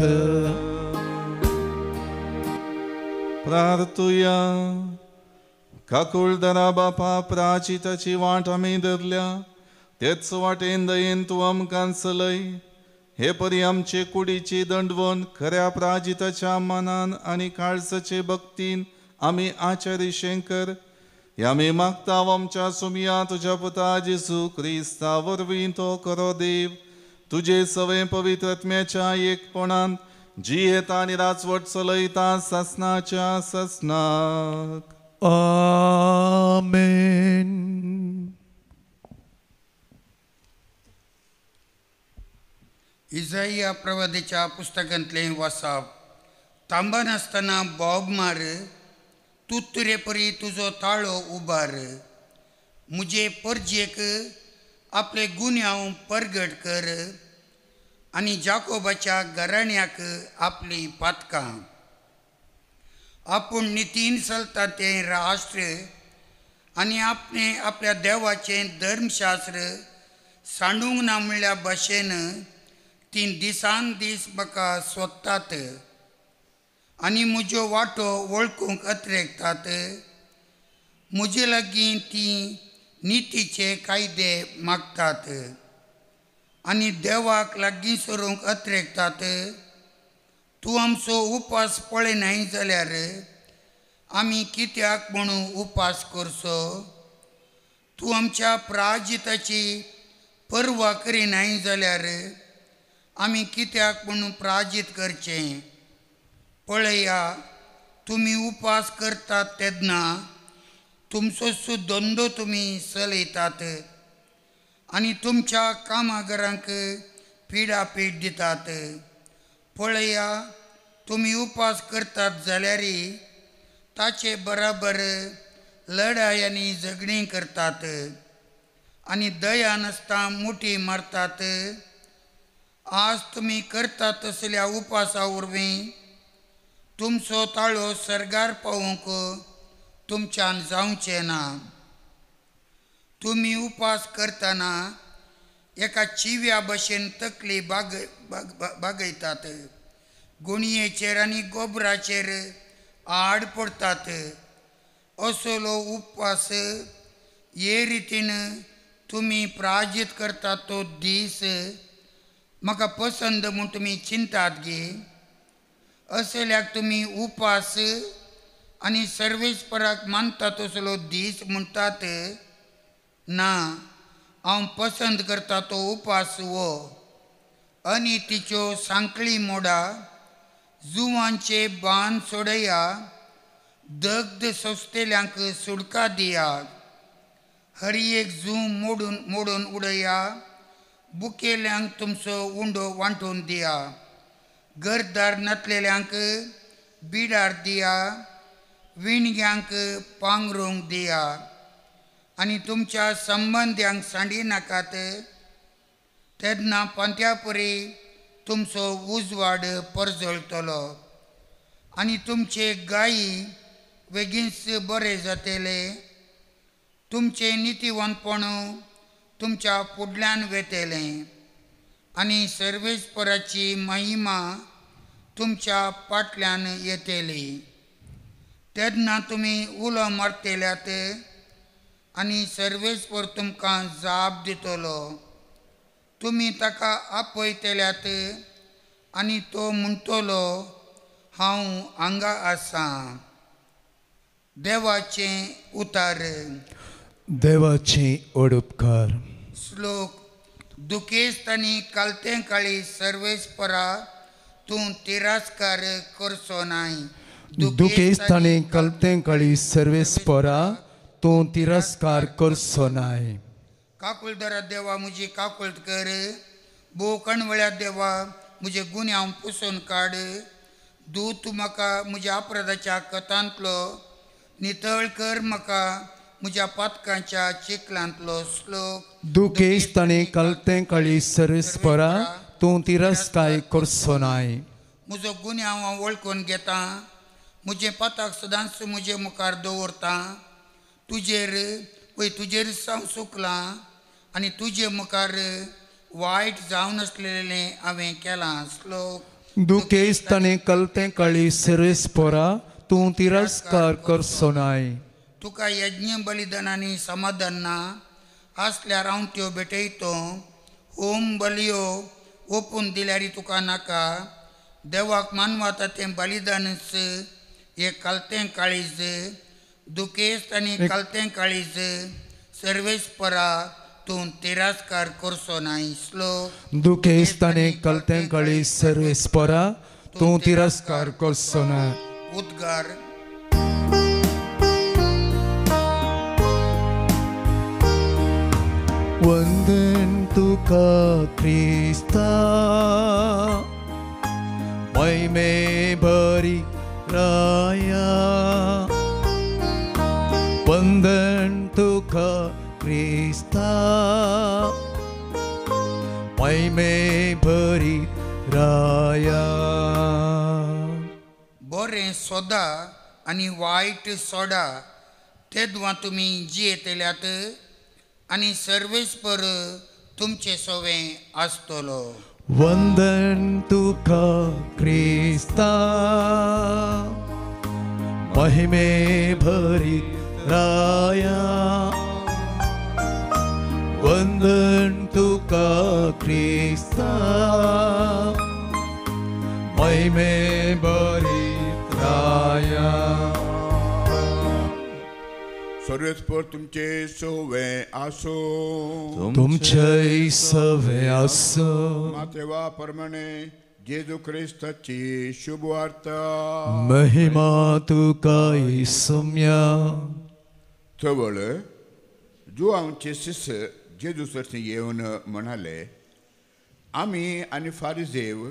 प्रार्थुया. काकुळदरा बापा प्राचिताची वाट आमी धरल्या तेच वाटेन दयेन तूं आमकां चलय. हे परी आमचे कुडीची दंडवण खऱ्या प्राजिताच्या मनान आनी काळजाचे भक्तीन आमी आचारिशें कर. हे आमी मागता आमच्या सुमया तुज्या पुता जेजू क्रिस्ता वरवीं तो खरो देव तुजे सवें पवित्र आत्म्याच्या एकपणान जियेता आनी राजवट चलयता सासनाच्या सासनाक. आमेन. इजाइया प्रवादीच्या पुस्तकांतलें वाचप. तांबनासतना बोब मार, तुतुरे परी तुजो ताळो उबार, मुजे परजेक आपले गुन्यांव परगट कर आनी जाकोबाच्या घराण्याक आपली पातकां. आपूण नितीन चलता तें राष्ट्र आनी आपणे आपल्या देवाचें धर्मशास्त्र सांडूंक ना म्हणल्या भाशेन तीं दिसान दीस म्हाका सोदतात आनी म्हज्यो वाटो वळखूंक अत्रेकतात. म्हजे लागीं तीं नितीचे कायदे मागतात आनी देवाक लागीं सरूंक अत्रेकतात. तूं आमचो उपास पळयनाय जाल्यार आमी कित्याक म्हणून उपास करचो? तूं आमच्या प्राजिताची पर्वा करिनाय जाल्यार आमी कित्याक म्हणून प्राजीत करचें? पळया, तुमी उपास करतात तेन्ना तुमचो सुदंदो तुमी चलयतात आनी तुमच्या कामागरांक पिडापीड दितात. पळया, तुमी उपास करतात जाल्यार ताचे बराबर लढाय आनी झगडीं करतात आनी दया नासता मुठी मारतात. आज तुमी करतात तसल्या उपासा वरवीं तुमचो ताळो सर्गार पावोवंक तुमच्यान जावचें ना. तुमी उपास करतना एका चिव्या भशेन तकली बागयतात, गुणयेचेर आनी गोबराचेर आड पडतात. असलो उपास हे रितीन तुमी प्राजीत करतात तो दीस म्हाका पसंद म्हूण तुमी चिंतात गे? असल्याक तुमी उपास आनी सर्वेस्पराक मानता तसलो दीस म्हणटात ना. हांव पसंद करता तो उपास हो आनी तिच्यो सांकळी मोडा, जुवांचे बांद सोडया, दग्ध सोंसतेल्यांक सुडका दिया, हर एक जू मोडून मोडून उडया, बुकेल्यांक तुमचो उंडो वांटून दिया, घरदार नातलेल्यांक बिडार दिया, विणग्यांक पांगरूंक दिया आनी तुमच्या संबंद्यांक सांडी नाकात. तेन्ना पांत्या परी तुमचो उजवाड परजळटलो आनी तुमचे गायी वेगींच बरे जातले. तुमचें नितीवंतपण तुमच्या फुडल्यान वेतलें आनी सर्वेस्पराची महिमा तुमच्या फाटल्यान येतली. तेन्ना तुमी उलो मारतल्यात आनी सर्वेस्पर तुमकां जाप दितलो. तुमी ताका आपयतल्यात आनी तो म्हणटलो, हांव हांगा आसा. देवाचें उतार. देवाचें ओडुपकार. श्लोक. दुखेस्त आनी कालतें काळी सर्वेस्परा तूं तिरस्कार करचो नाय. दुखेस्त आनी कलतें काळी सर्वेस्परा तूं तिरस्कार करचो नाय. काकुळदरा देवा म्हजी काकुळट कर, भोव कणवळ्या देवा म्हजे गुन्यांव पुसून काड. दूत तूं म्हाका म्हज्या अपराधाच्या कथांतलो नितळ कर म्हाका म्हज्या पातकांच्या चिखलांतलो. श्लोक. दुखेस्त आनी कलतें काळी सर्वेस्परा तूं तिरस्काय करचो नाय. म्हजो गुन्यांव हांव वळखून घेता, म्हजें पातक सदांच म्हजे मुखार दवरता. तुजेर पळय तुजेर हांव चुकलां आनी तुजे मुखार वायट जावन आसलेलें हांवें केलां. श्लोक. दुखेस्त आनी कलतें काळी सर्वेस्परा तूं तिरस्कार करचो नाय. तुका यज्ञ बलिदानांनी समाधान ना आसल्यार हांव त्यो भेटयतो. होम बलियो ओपून दिल्यार तुका नाका. देवाक मानवता तें बलिदानच एक कलतें काळीज. दुखेस्त आनी कलतें काळीज सर्वेस्परा तूं तिरस्कार करचो नाय. श्लोक. दुखेस्त आनी कलतें काळीज सर्वेस्परा तूं तिरस्कार करचो नाय. उद्गार. वंदन तुका क्रिस्ता महिमे भरी राया. वंदन तुका क्रिस्ता महिमे भरी राया. बरें सोदा आनी वायट सोडा तेदवा तुमी जियेतल्यात आनी सर्वेस्पर तुमचे सोवे आसतलो. वंदन तुका क्रिस्ता महिमे भरी राया. वंदन तुका क्रिस्ता महिमे भरी राया. सर्वेस्पर तुमचे सोवे आसो. तुमचे सवे आसो. मातेवा प्रमाणे जेजू क्रिस्ताची शुभवार्ता. महिमा तुका इसम्या. तवळ जुआंवचे शिष्य जेजू सरशी येवन म्हणाले, आमी आनी फारिजेव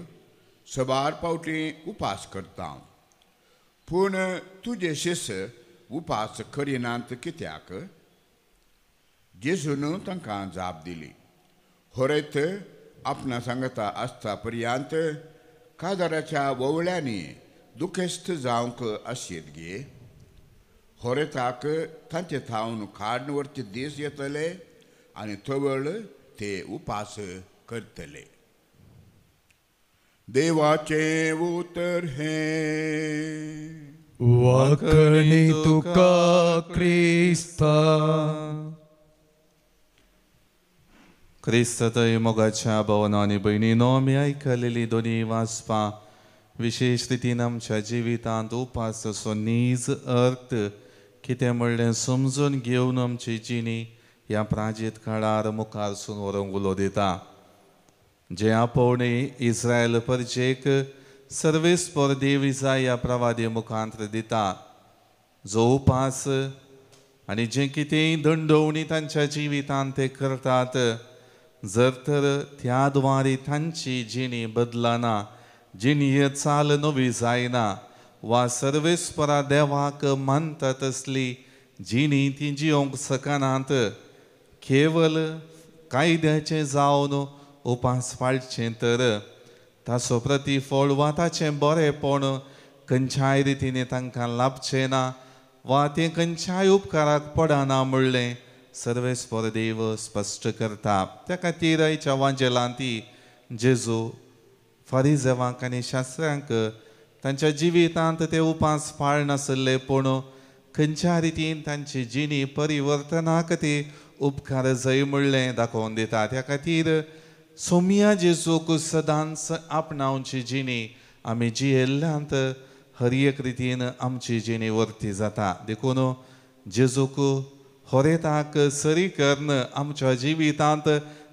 सबार पावटी उपास करता, पूण तुजे शिष्य उपास करिनात कित्याक? जेजून तांकां जाप दिली, होरेत आपणा सांगता आसता पर्यंत काजाराच्या वोवळ्यांनी दुखेस्त जावंक आसयेत गे. होरेताक तांचे थावन काडून व्हरचे दीस येतले आनी तवळ ते उपास करतले. देवाचें उतर हें. वाकणी तुका क्रिस्ता. क्रिस्त थंय मोगाच्या भवना आनी भयणीनो, आमी आयकलेली दोनी वाचपां विशेश रितीन आमच्या जिवितांत उपासाचो नीज अर्थ कितें म्हणलें समजून घेवन आमची जिणी ह्या प्राजीत काळार मुखार सून व्हरूंक उलो दिता. जे आपोवणे इस्रायल परजेक सर्वेस्पर देव इजाय ह्या प्रवादी मुखांत दिता, जो उपास आनी जें कितेंय दंडोवणी तांच्या जिवितांत ते करतात, जर तर त्या द्वारे तांची जिणी बदलना, जिणी चाल नवी जायना वा सर्वेस्परा देवाक मानता तसली जिणी ती जियोंक शकनात, केवल कायद्याचें जावन उपास पाळचें तर ताचो प्रतिफळ वा ताचें बरेंपण खंयच्याय रितीन तांकां लाभचें ना वा तें खंयच्याय उपकाराक पडना म्हणलें सर्वेस्पर देव स्पश्ट करता. त्या खातीर आयच्या वांजेलांत ती जेजू फारिजेवांक आनी शास्त्र्यांक तांच्या जिवितांत ते उपास पाळनासले, पूण खंयच्या रितीन तांची जिणी परिवर्तनाक ते उपकार जाय म्हणलें दाखोवन दिता. त्या खातीर सोमिया जेजूक सदांच आपणावची जिणी आमी जियेल्ल्यांत हर एक रितीन आमची जिणी वर्ती जाता. देखून जेजूक होरेताक सरी करून आमच्या जिवितांत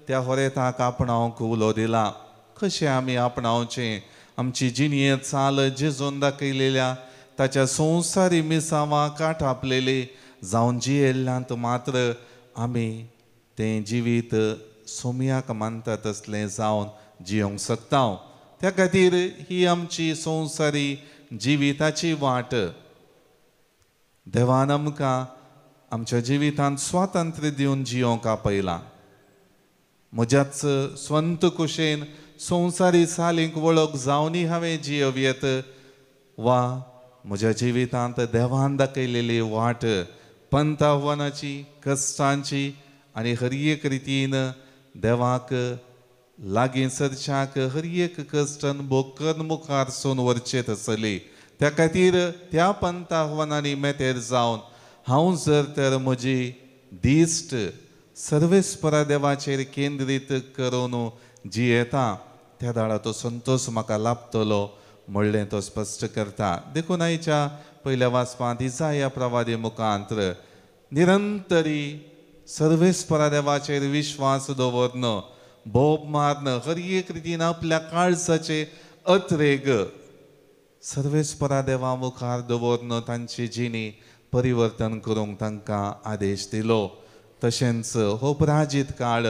त्या होरेताक आपणावंक उलो दिला. कशें आमी आपणावचें? आमची जिणये चाल जेजून दाखयलेल्या ताच्या संवसारी मिसांवाक आटापलेली जावन जियेल्ल्यांत मात्र आमी तें जिवीत सोमयाक मानता तसलें जावन जियोंक शकता. त्या खातीर ही आमची संवसारी जिविताची वाट. देवान आमकां आमच्या जिवितांत स्वातंत्र्य दिवन जियोंक आपयलां. म्हज्याच स्वंत कुशेन संवसारी चालींक वळख जावनूय हांवें जियेवयेत वा म्हज्या जिवितांत देवान दाखयलेली वाट पंथ आव्हानाची, कश्टांची आनी हर एक रितीन देवाक लागीं सरच्याक हर एक कश्ट अनुभव करून मुखार सून व्हरचे तसली. त्या खातीर त्या पंथ आव्हानांनी मेतेर जावन हांव जर तर म्हजी दिश्ट सर्वेस्परा देवाचेर केंद्रीत करून जियेता त्या दाळा तो संतोश म्हाका लाभतलो म्हणलें तो स्पश्ट करता. देखून आयच्या पयल्या वाचपांत इजाया प्रवादी मुखांत्र निरंतरी सर्वेस्परा देवाचेर विश्वास दवरन, बोब मारन, हर एक रितीन आपल्या काळजाचे अत्रेग सर्वेस्परा देवा मुखार दवरन तांची जिणी परिवर्तन करूंक तांकां आदेश दिलो. तशेंच हो पराजीत काळ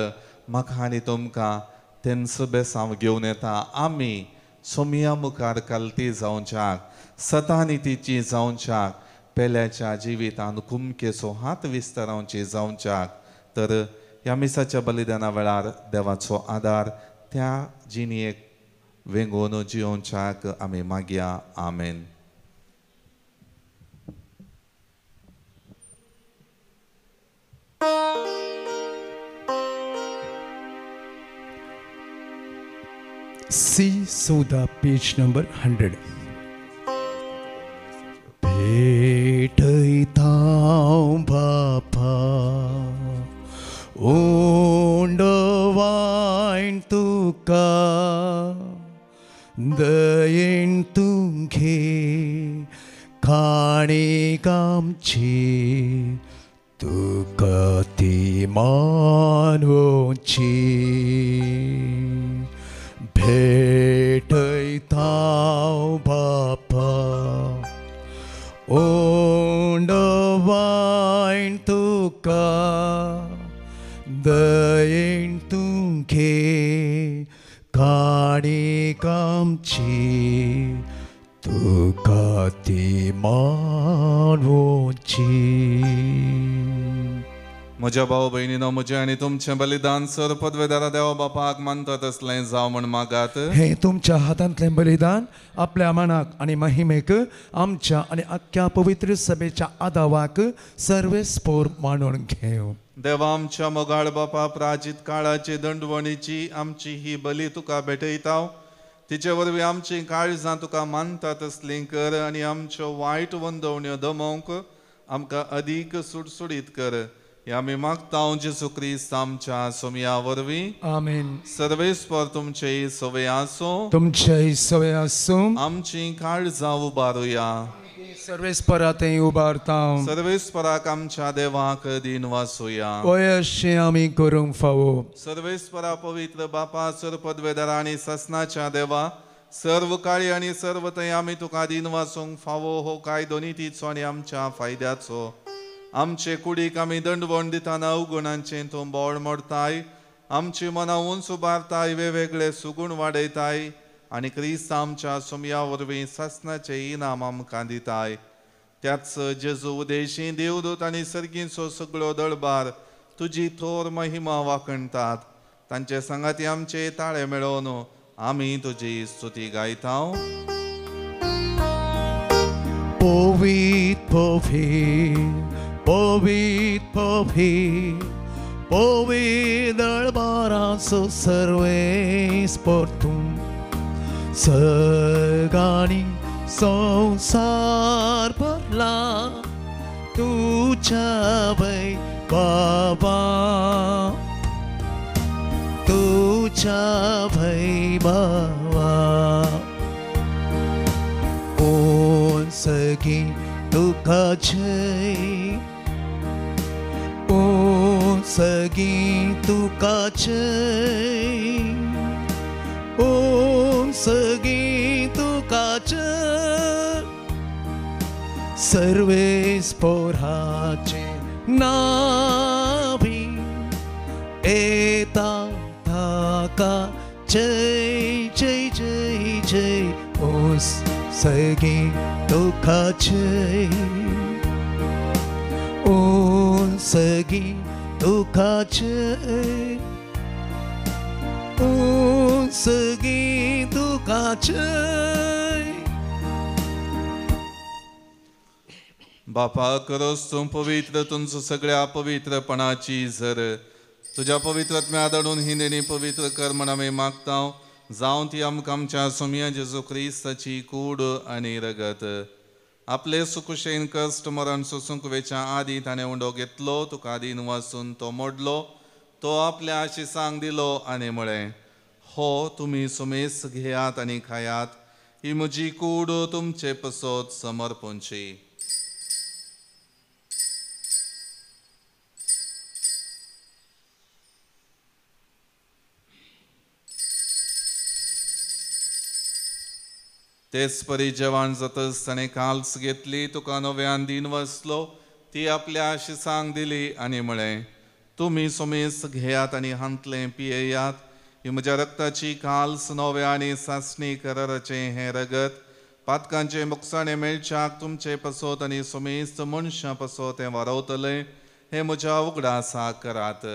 म्हाका आनी तुमकां तेंचो बेसांव घेवन येता. आमी सोमया मुखार कालती जावच्याक, सतानितीची जावच्याक, पेल्याच्या जिवितान कुमकेचो हात विस्तारावची जावच्याक तर ह्या मिसाच्या बलिदाना वेळार देवाचो आदार त्या जिणेक वेंगोवन जियोवच्याक आमी मागया. आमेन. सी 14 पेज नंबर 100. भेटयता बापा उंडो वायन तुका दयेन तुगे काणी आमची तुका ती मानवची. भेटयता बापा उंडो वायन तुका दयेन तुगे काणी आमची तुका ती मानवची. म्हज्या भाव भयणीनो, म्हजें आनी तुमचें बलिदान सर पदवेदारा देवा बापाक मानता तसलें जावं म्हण मागात. हें तुमच्या हातांतलें बलिदान आपल्या मनाक आनी महिमेक आमच्या आनी आख्ख्या पवित्र सभेच्या आदावाक सर्वेस्पोर मानून घेवं. देवा आमच्या मोगाळ बापा, प्राजीत काळाचे दंडवणीची आमची ही बली तुका भेटयता. तिचे वरवीं आमची काळजां तुका मानता तसलीं कर आनी आमच्यो वायट वंदवण्यो दमोवंक आमकां अदीक सुडसुडीत कर. ह्या आमी मागता जेजू क्रिस्त आमच्या सोमया वरवीं. आमेन. सर्वेस्पर तुमचेय सवय आसूं. तुमचेय सवय आसूं. आमची काळजां उबारुया. सर्वेस्परा थंय उबारता. सर्वेस्पराक आमच्या देवाक दीन वासुया. हय अशें आमी करूंक फावो. सर्वेस्परा पवित्र बापा, सर पदवेदारा आनी ससनाच्या देवा, सर्व काळी आनी सर्व थंय आमी तुका दीन वासूंक फावो हो कायदो नितीचो आनी आमच्या फायद्याचो. आमचे कुडीक आमी दंडवण दितना अवगुणांचें तूं बोळ मोडताय, आमची मनां उंच उबारताय, वेगवेगळे सुगूण वाडयताय आनी क्रिस्त आमच्या सोमया वरवीं सासनाचें इनाम आमकां दिताय. त्याच जेजू उदेशी देवदूत आनी सर्गींचो सगळो दळबार तुजी थोर महिमा वाखणटात. तांचे सांगाती आमचे ताळे मेळोवन आमी तुजी स्तुती गायता. पवित्र पवित्र पवित्र पवित्र पवित्र दळबाराचो सर्वेस्पर तूं सगाणी संवसार भरला तुज्या वैभवा, तुज्या वैभवा. कोण सगीं तुका जय, कोण सगीं तुका जय, ओम सगीं तुका जय. सर्वेस्पोराचे नावी येता ताका जय जय जय जय ओ सगी तुका जय ओ सगी तुका जय ओ सगी तुका जय। बापा करोस तूं पवित्र तुमचो सगळ्या पवित्रपणाची झर तुज्या पवित्र आदळून ही देणी पवित्र कर म्हण आमी मागता जावं ती आमकां आमच्या सोमया जेजू क्रिस्ताची कूड आनी रगत। आपले सुकुशेन कश्ट मरण सोसूंक वेच्या आदीं ताणें उंडो घेतलो, तुका आदीन वासून तो मोडलो, तो आपल्या आशिसांक दिलो आनी म्हळें, हो तुमी सुमेस घेयात आनी खायात, ही म्हजी कूड तुमचे पसत समर्पणची। तेच परी जेवण जातच ताणें काल्स घेतली, तुका नव्यान दिन वसलो, ती आपल्या आशिसांक दिली आनी म्हळें, तुमी सोमेस घेयात आनी हांतलें पियेयात, ही म्हज्या रक्ताची काल्स नव्या आनी सासणी कराराचें हें रगत पातकांचें मुकसाणें मेळच्याक तुमचे पसत आनी सोमेस्त मनशां पसत हें वारवतलें, हें म्हज्या उगडासाक करात।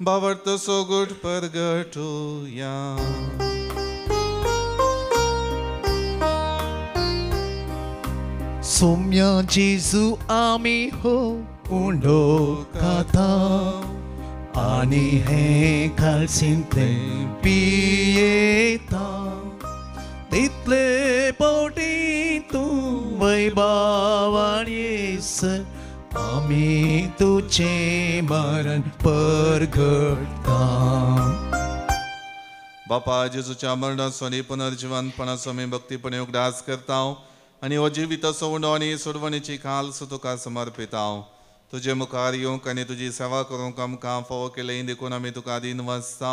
बावर्त सोगुट परगटुया। सोम्या जेजू आमी हो उंडो खाता आनी हे कालसींतलें पियेता, तितले पावटी तूं वैभावान येसर आमी तुझे मरण परगटता। बापा जेजूच्या मरणाचो आनी पुनर्जिवनपणाचो आमी भक्तीपणे उगडास करता आनी हो जिविताचो उंडो आनी सोडवणीची खालस तुका समर्पिता। तुजे मुखार येवंक आनी तुजी सेवा करूंक आमकां फावो केलें देखून आमी तुका दीन वाचता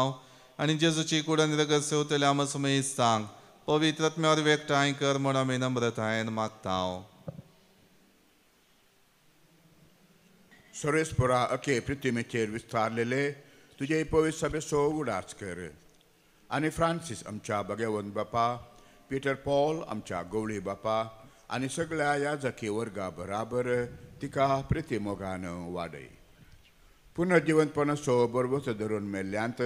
आनी जेजूची कूड आनी रगत सेवतल्या आमकां सुमेस्तांक पवित्र आत्म्या वरवीं एकठांय कर म्हूण आमी नम्रतायेन मागता। सर्वेस्परा अखे पृथ्वीचेर विस्तारलेले तुजे पवित्र सभेचो उगडास कर आनी फ्रांसीस आमच्या भगवंत बापा, पीटर पॉल आमच्या गवळी बापा आनी सगळ्या याजकी वर्गा बराबर तिका प्रितीमोगान वाडय। पुनर्जिवंतपणाचो बरबसो धरून मेल्ल्यांत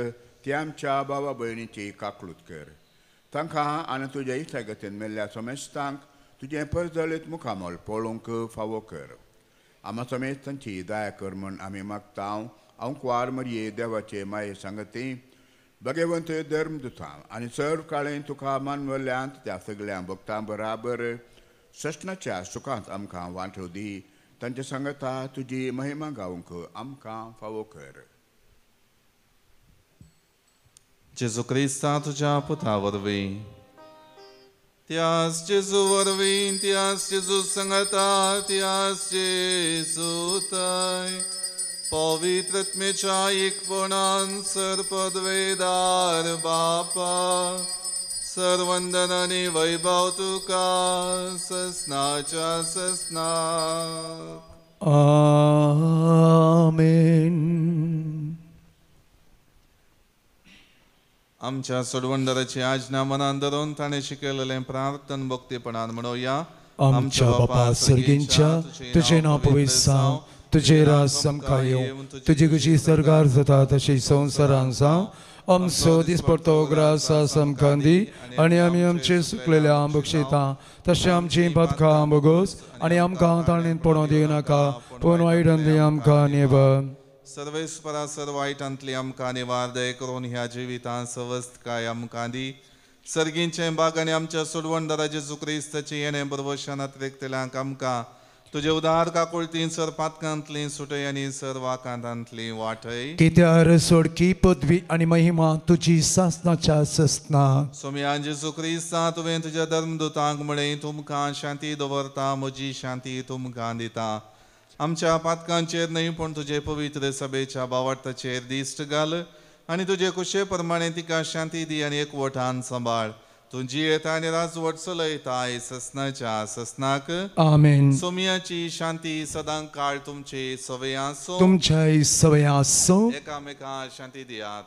ती आमच्या बाबा भयणीची काकळूत कर, तांकां आनी तुज्या इश्टागतीन मेल्ल्या समेस्तांक तुजें परजळीत मुखामोल पळोवंक फावो कर। आमा समेत तांची दया कर म्हूण आमी मागता। अंकवार मरये देवाचे माये सांगती भगवंत धर्म दुता आनी सर्व काळें तुका मानवल्यांत त्या सगळ्या भक्तां बराबर सस्नाच्या सुखांत आमकां वांटो दी, तांचे सांगता तुजी महिमा गावंक आमकां फावो कर। जेजू क्रिस्ता तुज्या पुता वरवीं, त्यास जेजू वरवीं, त्यास जेजू संगता, त्यास जेजू तय पवित्र आत्म्याच्या एकपणान सर्पद्वेदार बापा सर्वंदन आनी वैभव तुका ससनाच्या ससनाक। आमेन। आमच्या सोडवणदाराची आज्ञा मनान धरून ताणें शिकयलेलें प्रार्थन भक्तीपणान म्हणोया। आमच्या बापा सर्गींच्या, तुजें नांव पवित्र जावं, तुजें राज आमकां येवं, तुजी खुशी सर्गार जाता तशी संवसारान जावं। आमचो दिसपडतो ग्रास आमकां दी आनी आमी आमचे सुकलेल्या बक्षिता तशें आमची पातकां बोगोस आनी आमकां ताणें पडोवंक दिवनाका, पूण वायटांतली आमकां निवार। सर्वेस्परा सर वायटांतली आमकां निवार, दया करून ह्या जिवितांत सवस्तकाय आमकां दी। सर्गींचें बाग आनी आमच्या सोडवणदारा जेजू क्रिस्ताची येणें बरवशान अतिरेकतल्यांक आमकां तुजे उदार काकुळतीन सर पातकांतली सुटय आनी सर वाकांतांतली वाटय। कित्यार सोडकी पदवी आनी महिमा तुजी सासनाच्या ससना। सोमया जेजू क्रिस्ता तुवें तुज्या धर्मदूतांक म्हळें, तुमकां शांती दवरता, म्हजी शांती तुमकां दिता। आमच्या पातकांचेर न्हय पूण तुजे पवित्र सभेच्या बावार्थाचेर दिश्ट घाल आनी तुजे कुशे प्रमाणे तिका शांती दी आनी एकवटान सांबाळ। तूं जियेता आनी राजवट चलयता ससनाच्या ससनाक. आमेन. सोमियाची शांती सदां काळ तुमचे सवय आसो. तुमच्याय सवय आसो. एकामेका शांती दियात.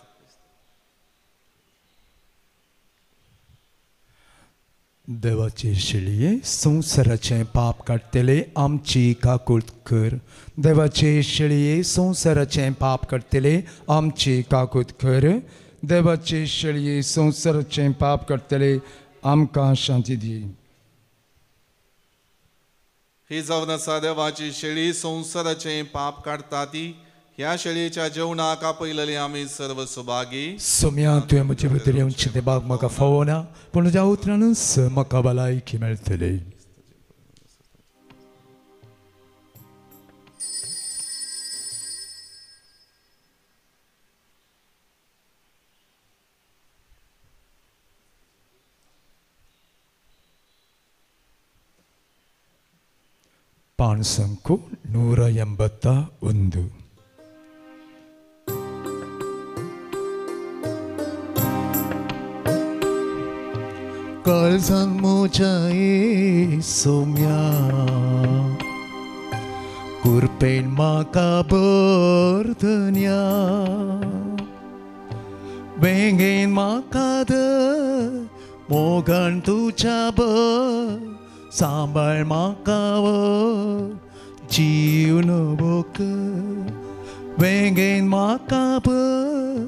देवाचे शेळये संवसाराचें पाप काडटले आमची काकूट कर. देवाचे शेळये संवसाराचें पाप काडटले आमची काकूट कर. देवाचे शेळये संवसाराचें पाप काडटले आमकां शांती दी. ही जावन आसा देवाची शेळी संवसाराचें पाप काडटा ती. ह्या शेळयेच्या जेवणाक आपयलेली आमी सर्व सुभागी. सोम्या तुवें म्हजे भितर येवचें तें बाग म्हाका फावना, पूण तुज्या उतरानूच म्हाका भलायकी मेळटली. ಪಾಣಸಂಕು 181. काळजान म्हज्या सोम्या कुरपेन म्हाका बरधन्या वेंगेन म्हाका धर मोगान तुज्या बर सांबाळ म्हाका वर जीव नवो कर वेंगेन म्हाका भर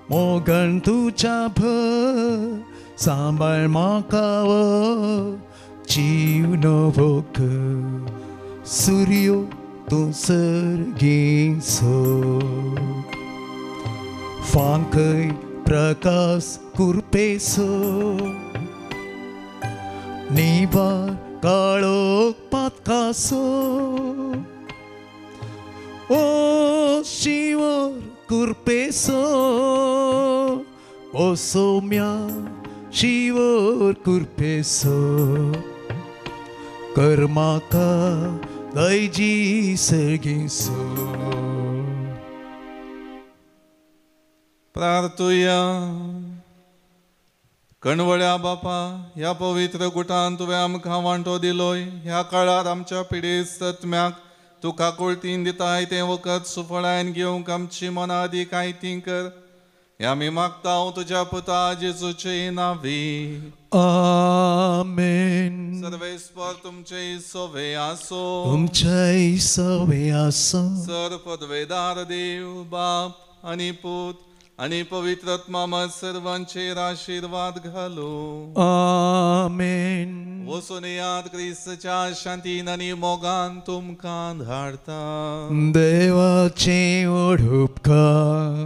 मोगान तुज्या भर सांबाळ म्हाका वर जीव नवो कर. सुर्यो तूं सर्गीचो फांकय प्रकाश कुरपेचो निवार काळोख पातकासो ओ शिवर कुरपेचो ओ सोम्या शिवर कुरपेचो कर म्हाका दयजी सर्गीचो. प्रार्थुया. कणवळ्या बापा, ह्या पवित्र गुटान तुवें आमकां वांटो दिलोय. ह्या काळार आमच्या पिडेस्त आत्म्याक तुका कुळतीन दिताय तें वखद सुफळायन घेवंक आमची मनां आदी कायती कर. ह्या आमी मागता तुज्या पुता जेजूचे नांवी. आमेन. सर्वेस्पर तुमचे सवे आसो. तुमचेय सवे आसो. सर पदवेदार देव बाप आनी पूत आनी पवित्र आत्मा सर्वांचेर आशिर्वाद घालो. आमेन. वचून याद क्रिस्तच्या शांतीन आनी मोगान तुमकां धाडता. देवाचे व्हड उपकार.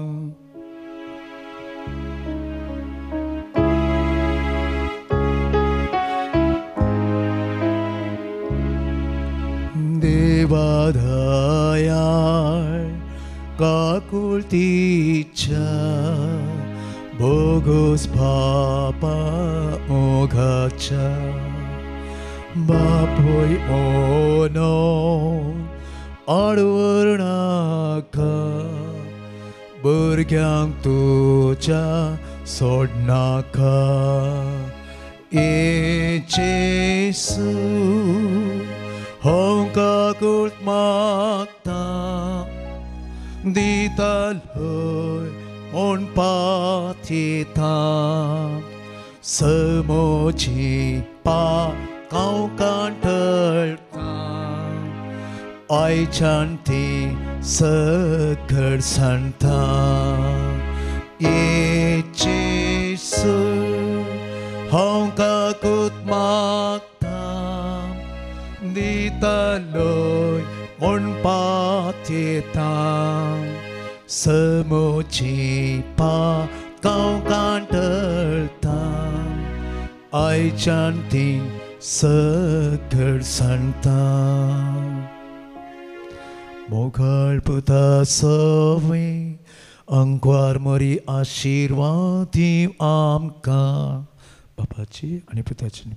देवादयाळ काकुळतीच्या बोगोस पापा मोगाच्या बापूय मोनो आडवरणाका भुरग्यांक तुज्या सोडनाका. ए जेसू हांव काकूट मागता दितालोय म्हूण पातयेता समोजी पाकां कांटळटा आयच्यान ती सगळ सांगता. ए जेसू हांव काकूट मागता दितालोय म्हूण पातयेता समोजी पाकां कांटळटा आयच्यान ती सगळ सांगता. मोगाळ पुता सवे अंकवार मोरी आशिर्वाद दी आमकां. बापाची आनी पुताची.